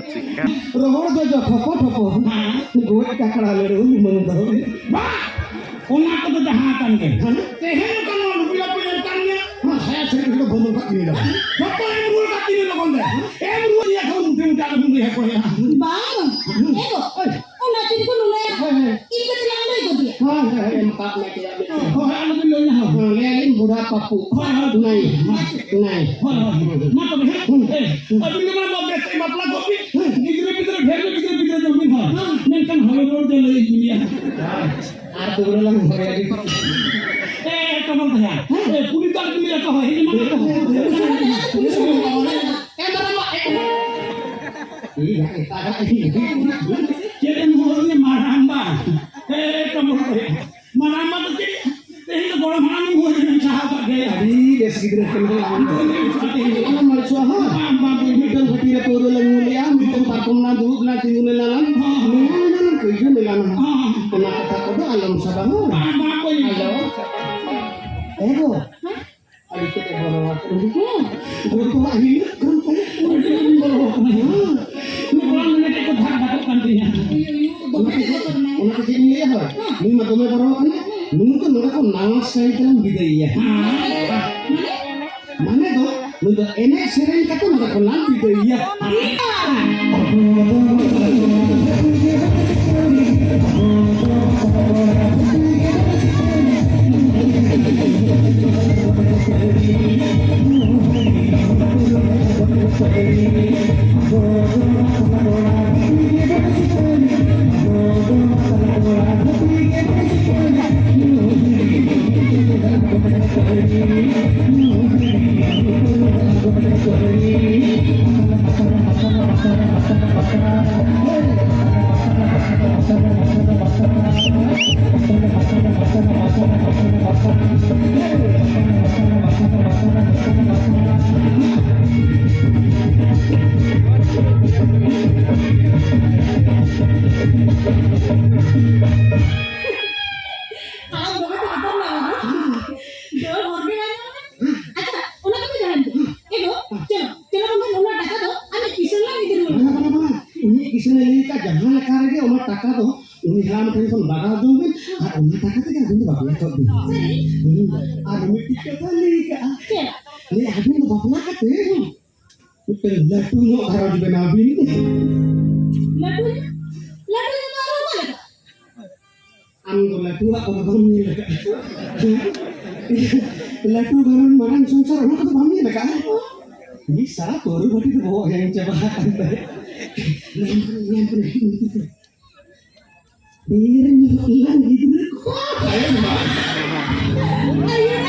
ᱨᱚᱦᱚᱲ ᱡᱚᱡᱚ ᱴᱷᱚᱯᱚ ᱴᱷᱚᱯᱚ᱾ ᱦᱮᱸ᱾ ᱜᱚᱡ ᱠᱟᱠᱲᱟ ᱞᱟᱹᱲᱩ ᱞᱩᱢᱟᱹᱝ ᱫᱚ᱾ ᱵᱟ! ᱚᱱᱟ ᱠᱚᱫᱚ ᱡᱟᱦᱟᱸ ᱟᱠᱟᱱ ᱜᱮ᱾ ᱦᱮᱸ᱾ ᱛᱮᱦᱮᱧ ᱚᱠᱟ ᱱᱚᱣᱟ ᱞᱩᱜᱩ ᱞᱟᱯᱚ ᱧᱮᱞ ᱠᱟᱱ ᱜᱮᱭᱟ᱾ ᱦᱮᱸ᱾ ᱡᱚᱛᱚ ᱮᱢ ᱨᱩᱣᱟᱹᱲ ᱠᱟᱜ ᱛᱤᱧ ᱞᱚᱜᱚᱱ ᱛᱮ᱾ ᱮᱢ ᱨᱩᱣᱟᱹᱲ ᱤᱧ ᱮᱠᱷᱚᱱ ᱢᱩᱴᱷᱟᱹ ᱢᱩᱴᱷᱟᱹ ᱟᱞᱚᱢ ᱞᱟᱹᱭ ᱟᱠᱚᱣᱟ᱾ ᱵᱟᱝ, ᱮ ᱜᱚ, ᱦᱳᱭ᱾ ᱚᱱᱟ ᱪᱮᱫ ᱠᱚ ᱱᱩᱱᱟᱹᱭᱟ? ᱦᱳᱭ, ᱦᱳᱭ᱾ ᱤᱧ ᱠᱟᱹᱴᱤᱡ ᱞᱟᱝ ᱞᱟᱹᱭ ᱜᱚᱫᱮᱭᱟ᱾ ᱦᱳᱭ, ᱦᱳᱭ, ᱦᱳᱭ, ᱮᱢ ᱛᱟᱯ ᱢᱮ ᱠᱮᱭᱟ ᱵᱮᱴᱟ᱾ ᱦᱳᱭ, ᱦᱳᱭ, ᱟᱞᱚᱵᱤᱱ ᱞᱟᱹᱭᱟ ᱦᱟᱸᱜ᱾ ᱦᱮᱸ, ᱞᱟᱹᱭ ᱟᱞᱤᱧ ᱵᱩᱰᱷᱟ ᱯᱟᱯᱩ᱾ ᱦᱳᱭ, ᱦᱳᱭ᱾ ᱱᱟᱭ, ᱱᱟᱭ᱾ ᱦᱳᱭ, ᱦᱳᱭ, ᱦᱳᱭ᱾ ᱢᱟ ᱛᱚᱵᱮ ᱦᱮᱸ᱾ ᱦᱮᱸ, ᱟᱹᱵᱤᱱ ᱜᱮ ᱢᱟᱱᱮ ᱵᱟᱯ ᱵᱮᱥ ᱛᱮ ᱵᱟᱯᱞᱟ ᱠᱚᱜ ᱵᱤᱱ᱾ ᱦᱮᱸ᱾ ᱜᱤᱫᱽᱨᱟᱹ ᱯᱤᱫᱽᱨᱟᱹ ᱰᱷᱮᱨ ᱧᱚᱜ ᱜᱤᱫᱽᱨᱟᱹ ᱯᱤᱫᱽᱨᱟᱹ ᱡᱚᱢ ᱵᱤᱱ ᱦᱳᱭ᱾ ᱦᱮᱸ᱾ ᱢᱮᱱᱠᱷᱟᱱ ᱦᱚᱲ ᱨᱚᱲ ᱫᱚ ᱞᱟᱹᱭ ᱟᱹᱧ ᱜᱮᱭᱟ᱾ ᱟᱨ ᱫᱚ ᱵᱚᱞᱮ ᱞᱟᱝ ᱦᱚᱭᱟ ᱜᱮ᱾ ᱮ, ᱠᱟᱢᱟᱞ ᱵᱷᱟᱭᱟ᱾ ᱦᱮᱸ᱾ ᱮ, ᱠᱩᱞᱤ ᱫᱚ ᱟᱞᱚ ᱵᱤᱱ ᱞᱟᱹᱭᱟ ᱠᱚ ᱦᱳᱭ, ᱤᱧ ᱢᱟ ᱠᱟᱛᱷᱟ᱾ ᱮ, ᱢᱟᱨᱟᱝᱵᱟ, ᱮ᱾ ᱪᱮᱫ ᱮᱢ ᱦᱚᱦᱚ ᱟᱹᱫᱤᱧᱟ ᱢᱟᱨᱟᱝᱵᱟ? ᱮ, ᱠᱟᱢᱟᱞ ᱵᱷᱟᱭᱟ᱾ ᱢᱟᱨᱟᱝᱵᱟ ᱫᱚ ᱪᱮᱫ? ᱛᱮᱦᱮᱧ ᱫᱚ ᱜᱚᱲᱚᱢ ᱦᱟᱲᱟᱢ ᱢᱩ ᱨᱮᱢ ᱥᱟᱦᱟᱣ ᱠᱟᱜ ᱜᱮᱭᱟ᱾ ᱟᱹᱰᱤ ᱵᱮᱥ ᱜᱤᱫᱽᱨᱟᱹ ᱠᱟᱱᱟᱭ ᱟᱢ ᱫᱚ᱾ ᱟᱢ ᱢᱟᱹᱭ ᱪᱚ, ᱦᱚᱸ᱾ ᱵᱟᱝ, ᱵᱟᱝ, ᱵᱟᱝ᱾ ᱢᱤᱫᱴᱟᱝ ᱵᱷᱟᱹᱴᱤ ᱨᱮ ᱯᱟᱹᱣᱨᱟᱹ ᱞᱟᱝ ᱧᱩ ᱞᱮᱜᱼᱟ, ᱢᱤᱫᱴᱟᱝ ᱯᱟᱨᱠᱚᱢ ᱨᱮ ᱫᱩᱲᱩᱵ ᱞᱮᱱᱟ, ᱛᱤᱸᱜᱩ ᱞᱮᱱᱟ ᱞᱟᱝ᱾ ᱦᱚᱸ᱾ ᱢᱮᱞᱟ ᱞᱮᱱᱟ ᱞᱟᱝ, ᱠᱟᱹᱭᱡᱟᱹ ᱢᱮᱞᱟ ᱞᱮᱱᱟ᱾ ᱦᱚᱸ᱾ ᱚᱱᱟ ᱠᱟᱛᱷᱟ ᱠᱚᱫᱚ ᱟᱞᱚᱢ ᱥᱟᱵᱟ, ᱦᱚᱸ᱾ ᱵᱟᱝ, ᱵᱟᱝ, ᱵᱟᱹᱧ ᱟᱞᱚ᱾ ᱮ ᱜᱚ, ᱟᱹᱰᱤ ᱛᱮᱫ ᱮ ᱵᱚᱨᱚ ᱟᱠᱟᱱᱟ᱾ ᱦᱮᱸ᱾ ᱜᱚᱲᱚᱣᱟᱜ ᱦᱤᱞᱳᱜ ᱠᱷᱚᱱ ᱛᱮ ᱟᱹᱰᱤ ᱟᱸᱴᱤᱧ ᱵᱚᱨᱚ ᱟᱠᱟᱱᱟ᱾ ᱦᱮᱸ᱾ ᱤᱧ ᱠᱚᱲᱟ ᱢᱮᱱᱟ ᱪᱮᱫ ᱠᱚ ᱫᱷᱟᱠ ᱫᱷᱟᱠᱚᱜ ᱠᱟᱱ ᱛᱤᱧᱟ᱾ ᱚᱱᱟ ᱛᱮ ᱪᱮᱫ ᱤᱧ ᱞᱟᱹᱭᱟ ᱦᱳᱭ? ᱱᱩᱭ ᱢᱟ ᱫᱚᱢᱮ ᱵᱚᱨᱚ ᱟᱠᱟᱱᱟ᱾ ᱱᱩᱭ ᱫᱚ ᱱᱚᱰᱮ ᱠᱷᱚᱱ ᱱᱟᱣᱟ ᱥᱴᱟᱭᱤᱞ ᱛᱮᱞᱟᱝ ᱵᱤᱫᱟᱹᱭᱮᱭᱟ᱾ ᱢᱟᱱᱮ? ᱢᱟᱱᱮ ᱫᱚ ᱱᱩᱭ ᱫᱚ ᱮᱱᱮᱡ ᱥᱮᱨᱮᱧ ᱠᱟᱛᱮ ᱱᱚᱰᱮ ᱠᱷᱚᱱ ᱞᱟᱝ ᱵᱤᱫᱟᱹᱭᱮᱭᱟ᱾ ᱟᱪᱪᱷᱟ, ᱚᱱᱟ ᱠᱚᱫᱚ ᱡᱟᱦᱟᱸ ᱜᱮ᱾ ᱮ ᱜᱚ, ᱪᱚᱞᱚ, ᱪᱚᱞᱚ ᱵᱟᱝᱠᱷᱟᱱ ᱚᱱᱟ ᱴᱟᱠᱟ ᱫᱚ ᱟᱞᱮ ᱠᱤᱥᱟᱹᱬ ᱞᱟᱝ ᱤᱫᱤ ᱨᱩᱣᱟᱹᱲᱟ᱾ ᱵᱟᱝᱟ, ᱵᱟᱝᱟ, ᱵᱟᱝᱟ᱾ ᱤᱧᱤᱡ ᱠᱤᱥᱟᱹᱬ ᱮ ᱞᱟᱹᱭ ᱟᱠᱟᱫ, ᱡᱟᱦᱟᱸ ᱞᱮᱠᱟ ᱨᱮᱜᱮ ᱚᱱᱟ ᱴᱟᱠᱟ ᱫᱚ ᱩᱱᱤ ᱦᱟᱲᱟᱢ ᱴᱷᱮᱱ ᱠᱷᱚᱱ ᱵᱟᱜᱟᱣ ᱡᱚᱝ ᱵᱤᱱ ᱟᱨ ᱚᱱᱟ ᱴᱟᱠᱟ ᱛᱮᱜᱮ ᱟᱹᱵᱤᱱ ᱫᱚ ᱵᱟᱯᱞᱟ ᱠᱚᱜ ᱵᱤᱱ᱾ ᱥᱟᱹᱨᱤ? ᱦᱩᱸ᱾ ᱟᱨ ᱢᱤᱫᱴᱤᱡ ᱠᱟᱛᱷᱟ ᱞᱟᱹᱭ ᱟᱠᱟᱫᱼᱟ᱾ ᱪᱮᱫ? ᱞᱟᱹᱭ, ᱟᱹᱵᱤᱱ ᱫᱚ ᱵᱟᱯᱞᱟ ᱠᱟᱛᱮ ᱢᱤᱫᱴᱮᱱ ᱞᱟᱹᱴᱩ ᱧᱚᱜ ᱜᱷᱟᱨᱚᱸᱡᱽ ᱵᱮᱱᱟᱣ ᱵᱤᱱ᱾ ᱞᱟᱹᱴᱩ ᱧᱚᱜ? ᱞᱟᱹᱴᱩ ᱧᱚᱜ ᱫᱚ ᱟᱨᱦᱚᱸ ᱚᱠᱟ ᱞᱮᱠᱟ? ᱟᱢ ᱫᱚ ᱞᱟᱹᱴᱩᱣᱟᱜ ᱠᱚᱫᱚ ᱵᱟᱢ ᱧᱮᱞ ᱟᱠᱟᱫᱼᱟ᱾ ᱞᱟᱹᱴᱩ ᱜᱷᱟᱨᱚᱸᱡᱽ, ᱢᱟᱨᱟᱝ ᱥᱚᱝᱥᱟᱨ, ᱚᱱᱟ ᱠᱚᱫᱚ ᱵᱟᱢ ᱧᱮᱞ ᱟᱠᱟᱫᱼᱟ᱾ ᱢᱤᱫ ᱥᱟᱨᱟ ᱯᱟᱹᱣᱨᱟᱹ ᱵᱷᱟᱹᱴᱤ ᱫᱚ ᱵᱚᱦᱚᱜ ᱦᱮᱝ ᱪᱟᱵᱟ ᱟᱠᱟᱱ ᱛᱟᱭᱟ᱾ ᱧᱟᱢ ᱠᱟᱱᱟ, ᱧᱟᱢ ᱠᱟᱱᱟ, ᱦᱤᱡᱩᱜ ᱢᱮ, ᱦᱤᱡᱩᱜ ᱢᱮ᱾ ᱰᱷᱮᱨ ᱧᱚᱜ ᱞᱟᱝ ᱜᱤᱫᱽᱨᱟᱹ ᱠᱚ᱾ ᱟᱭᱳ ᱢᱟ᱾ ᱟᱭᱳ